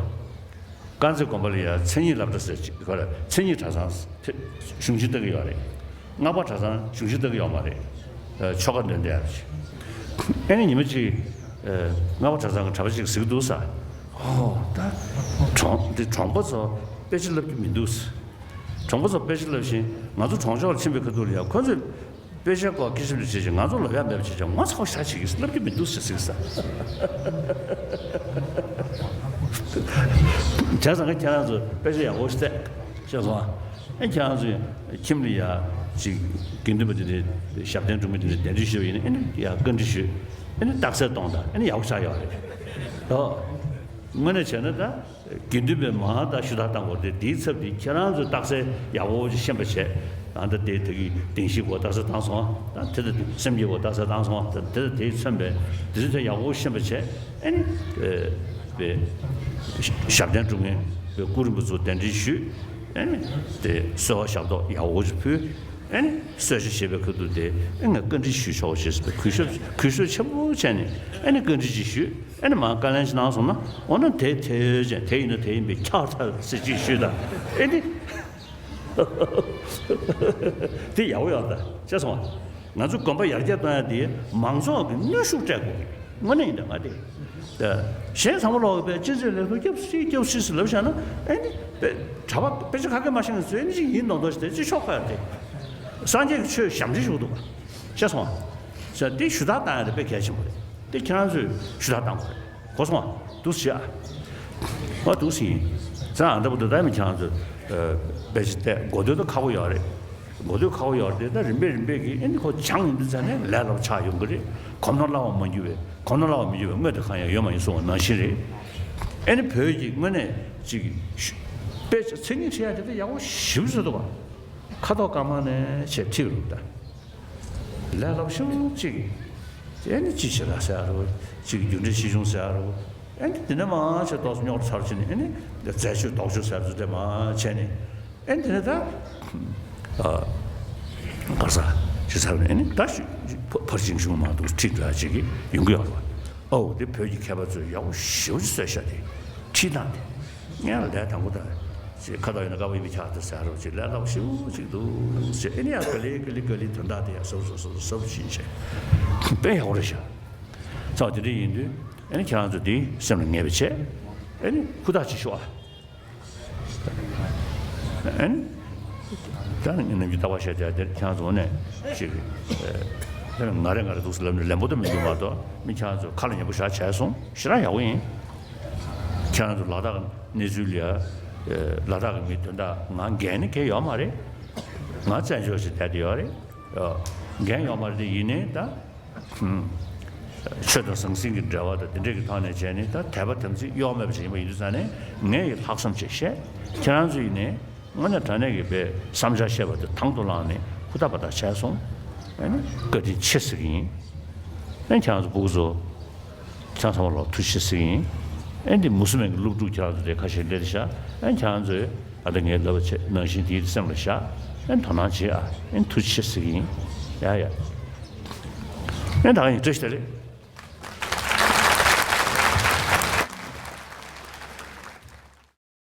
དཀར་མཛེས་དགོན་པ་ལ་ཡ་མཚན་ཉིད་སློབ་གྲྭ་ཟེར་ཅིག་ག་ལ་མཚན་ཉིད་གྲྭ་ཚང་ཕེབས་གཞུང་ཆེན་ལྟ་གི་ཡོད་རེད། སྔགས་པ་གྲྭ་ཚང་གཞུང་ཆེན་ལྟ་གི་ཡོད་མ་རེད། ཆོ་ག་འདོན་བསྡད་ཡ་རེད། ཨེ་ནི་ཉི་མ་གཅིག་སྔགས་པ་གྲྭ་ཚང་གི་གྲྭ་པ་གཅིག་གཟིགས་འདུག་ས། ཨོ་ད་གྲོང་འདི་གྲོང་པ་ཚོ་དཔེ་ཆ་བསླབ་ཀྱི་མི་འདུག་ས། གྲོང་པ་ཚོ་དཔེ་ཆ་བསླབ་བཞིན་ང་ཚོ་གྲོང་ཆོག་ལ་ཕྱིན་པའི་ཁ་ཐུག་ལ་ཡ་ཁོ་ཚོས། དཔེ་ཆའི་སྐོར་སྐད་ཆ་འདྲི་བྱེད་ཅིང་ང་ཚོ་ལབ་ཡག་མེད་པ་བྱེད་ཅིང་ངོ་ཚ་བོ་ཞེ་དྲག་བྱེད་ཀྱི་བསླབ་རྒྱུ་མི་འདུག་ཟེར་ཟེར་གི་ས། བྱས་ཙང་ཁྱེད་རང་ཚོ་དཔེ་ཆ་ཡག་པོ་ཞིག་བལྟས་ཤེས་སོང་ཨ། ཨེ་ཁྱེད་རང་ཚོ་ཁྱིམ་ལ་ཡ་ཅིག་དགེ་འདུན་པ་དེ་འདྲའི་ཞབས་བརྟན་སྒྲུབ་མཁན་དེ་འདྲའི་གདན་འདྲེན་ཞུས་པ་ཡིན་ན་ཨེ་ནི་ཡ་བཀའ་འདྲི་ཞུས། ཨེ་ནི་རྟགས་གསལ་གཏོང་དང་ཨེ་ནི་ཡག་པོ་ཆགས་ཡོད་རེད། ཨོ། དངོས་གནས་བྱས་ན་ད། དགེ་འདུན་པས་མར་ད་ཞུ་དག་བཏང་དགོས་ཏེ་དེའི་ཚབ་དེ་ཁྱེད་རང་ཚོས་རྟགས་གསལ་ཡག་པོ་ཅིག་ཤེས་པ་བྱས། ཨ་ད་དེ་དེ་གི་བདེན་བཞིའི་སྐོར་རྟགས་གསལ་བཏང་སོང་ཨ། ད་དེ་ད་སེམས་ཀྱི་སྐོར་རྟགས་གསལ་བཏང་སོང་ཨ། ད་དེ་ད་དེའི་མཚོན་པའི་དེ་ཚོ་དེ་ཡག་པོ་ཤེས་པ་བྱས། ཨེ་ནི་པའི་ཞབས་བརྟན་སྒྲུབ་མཁན་པའི་སྐུ་རིམ་པ་ཚོ་གདན་འདྲེན་ཞུས། ཨེ་ནི་དེ་གསོལ་བ་ཞབས་ཏོག་ཡག་པོ་ཅིག་ཕུལ། ཨེ་ནི་གསོལ་ཇ་བཞེས་པའི་ཁ་ཐུག་དེ་ཨེ་ང་བཀའ་འདྲི་ཞུས་ཆོག་ཅེས་པའི་གུས་ཞབས་གུས་ཞབས་ཆེན་པོ་བྱས་ནས་ཨེ་ནི་བཀའ་འདྲི་ཅིག་ཞུས། ཨེ་ནི་མར་བཀའ་ལན་ཞིག་གནང་སོང་ན་འོ་ན་དེ་དེ་ཅན་དེ་ཡིན་ན་དེ་ཡིན་པའི་ཁྱག་ཐལ་ཟེར་ཅིག་ཞུས་དང་ཨེ་ནི་དེ་ཡག་པོ་ཡོད་ད་ཤེས་སོང་ང་ཚོ་དགོན་པ་ཡར་རྒྱས་གཏོང་ཡ་དེ་མང་ཚོགས་ཀྱི་གནོན་ཤུགས་སྤྲད་དགོས་དངོས་གནས་ཡིན་ད་ང་དེ་གཞན་ཚང་མ་ལོག་པའི་སྤྱི་ཚོགས་ལས་དོན་སྐྱབས་སུ་སྐྱབས་སུ་ལབ་བཞག་ན་ཨེ་ནི་དཔེ་གྲྭ་པ་དཔེ་ཆ་ག་གེ་མ་ཤེས་ན་ཚོས་ཨེ་ནི་ཅིག་ཡིན་མདོག་མདོག་ཞིག་དེ་ཅིག་ཤོག་ཁ་ཡ་དེ་སངས་རྒྱས་ཀྱི་ཆོས་ཞབས་འདྲེན་ཞུ་གི་འདུག་ཤེས་སོང་ང་། ས་དེ་ཞུ་དག་བཏང་ཡ་དེ་དཔེ་གལ་ཆེན་པོ་རེད། དེ་ཁྱེད་རང་ཚོས་ཞུ་དག་བཏང་དགོས་རེད། གོ་སོང་ཨ། འདུག་སེ་བྱེད་ཨ། ཨ་འདུག་སེ་ཡིན། ས་ཨ་འདྲ་པོ་འདུག་ད་མི་ཁྱེད་རང་ཚོས་དཔེ་ཆ་བལྟས་གོ་ཐོས་ད་ཁག་པོ་ཡོད་རེད། གོ་ཐོས་ཁག་པོ་ཡོད་རེད། ད་རིམ་པས་རིམ་པས་ཀྱིས་ཨེ་ནི་ཁོ་སྦྱངས་ཡོང་དུས་ཙ་ནས་ལས་སླ་པོ་ཆགས་ཡོང་གི་རེད། གོམས་ན་སླ་བ་མ་འགྱུར་བའི་གོམས་ན་སླ་བ་མི་འགྱུར་བའི་དངོས་དེ་གང་ཡང་ཡོད་མ་ཡིན་གསུངས་པ་ནང་བཞིན་རེད། ཨེ་ནི་བོད་ཀྱི་དངོས་གནས་ཅིག་དཔེ་ཆ་མཚན་ཉིད་ཁྲིད་ཡ་དེ་ད་ཡག་པོ་ཞེ་པོ་ཅིག་འདུག་བ། ཁ་དོག་དཀར་དམར་ནས་བྱས་ཁྲིད་རུ་ད། ལས་སླ་པོ་ཞེ་པོ་ཅིག་ཨེ་ནི་ཅི་བྱེད་ལ་ཟེར་རུ། ཅིག་རྒྱུ་འབྲས་ཆེ་ཆུང་ཟེར་རུ། ཨེ་ནི་དེ་ནས་མར་བྱས་ཏོག་ཙམ་རྙོག་དྲ་ཚར་ཕྱིན་ནས་ཨེ་ནི་རྫས་ཆོས་ལྡོག་ཕྱོགས་ཟེར་རུ་དེ་མར་བྱས་ནས་ཨེ་ནི་དེ་ནས་ད་ཨ་ག་ས་ཞེ་ས་ནས་ཨེ་ནི་ད་ཕར་ཕྱིན་ཆུང་མ་འདུག་ཁྲིད་འགྲོ་ཡ་ཅིག་གི་ཡོང་གི་ཡོད་རེད་བ། ཨོ་དེ་བོད་ཀྱི་མཁས་པ་ཚོས་ཡག་པོ་ཞེ་པོ་ཅིག་བཟོས་ཤག་དེ་ཁྲིད་སྟངས་དེ། ངས་ལས་དང་པོ་དང་ཅེས་ཁ་དོག་ཡིན་ན་དཀར་པོ་ཡིན་པའི་ཆ་དེ་ཟེར་རོགས་ཅེས་ལས་སླ་པོ་ཞེ་པོ་ཅིག་འདུག་ཅེས་ཨེ་ནི་ཡང་ག་ལེ་ག་ལེ་ག་ལེ་དོན་དག་དེ་ཡང་ཟབ་ཟབ་ཟབ་ཟབ་ཕྱིན་བྱས་དཔེ་ཡག་པོ་རེད་ཤག་ཚ་བ་དེ་འདྲ་ཡིན་དུས་ཨེ་ནི་ཁྱེད་རང་ཚོ་དེ་སེམས་ལ་ངེས་པ་བྱས་ཨེ་ནི་ཧུར་ཐག་ཅིག་ཤོག་ཨ། ཨེ་ནི་ད་ནི་ནམ་རྒྱུན་ལྟ་བ་བཤད་བྱས་དེ་ཁྱེད་རང་ཚོ་ནས་ཅིག་ཨེ་ནི་ང་རེ་ང་རེ་འདུག་སེ་ལབ་ནས་ལན་པོ་ད་མི་འདུག་མ་གཏོགས་མི་ཁྱེད་རང་ཚོ་ཁ་ལ་ཉན་པོ་ཞེ་དྲག་བྱས་སོང་ཞེ་དྲག་ཡག་པོ་ཡིན། ཁྱེད་རང་ཚོ་ལ་དྭགས་གནས་ཚུལ་ལ་ལ་དྭགས་ཀྱི་མི་དོན་དག་ང་འགན་ནི་གང་ཡོད་མ་རེད། ང་བཙན་བྱོལ་ཞིག་བསྡད་དེ་ཡོད་རེད། འགན་ཡོད་མ་རེད་དེ་ཡིན་ནའི་ད་ ཆོས་དང་ཟང་ཟིང་གི་འབྲེལ་བ་དང་དེ་འདྲས་ཀྱི་ཐོག་ནས་བྱས་ནས། ད་དད་པ་དམ་ཚིག་གཡོ་བ་མེད་པ་ཞིག་ཡིན་པ་ཡིན་དུས་ཙང་ནས། ངས་ཡི་ལྷག་བསམ་ཅིག་བཤད། ཁྱེད་རང་ཚོ་ཡིན་ནས་དངོས་གནས་དྲང་གནས་ཀྱི་དཔེ་བསམ་འཆར་བཤད་པ་དེ་དང་དུ་བླངས་ནས་ཧུར་ཐག་པ་ཐག་བྱས་སོང་། ཨ་ནི་བཀའ་དྲིན་ཆེ་ཟེར་གྱི་ཡིན། ཨ་ནི་ཁྱེད་རང་ཚོ་ཕྲུ་གུ་ཚོ། ཁྱེད་རང་ཚང་མ་ལ་ཐུགས་རྗེ་ཆེ་ཟེར་གྱི་ཡིན། ཨ་ནི་མུ་སི་མེན་གྱི་སློབ་ཕྲུག་ཁྱེད་རང་ཚོ་དེ་ཁ་ཤས་སླེབས་བཞག་ཨ་ནི་ཁྱེད་རང་ཚོས་ཨ་ད་ངས་ལབ་པ་བྱས་ནང་བཞིན་དེའི་སེམས་ལ་བཞག་ཨ་ནི་དོ་སྣང་བྱེད་ཨ། ཨ་ནི་ཐུགས་རྗེ་ཆེ་ཟེར་གྱི་ཡིན། ཡ་ཡ། ཨ་ནི་ད་ག་ཡིན། བཀྲ་ཤིས་བདེ་ལེགས།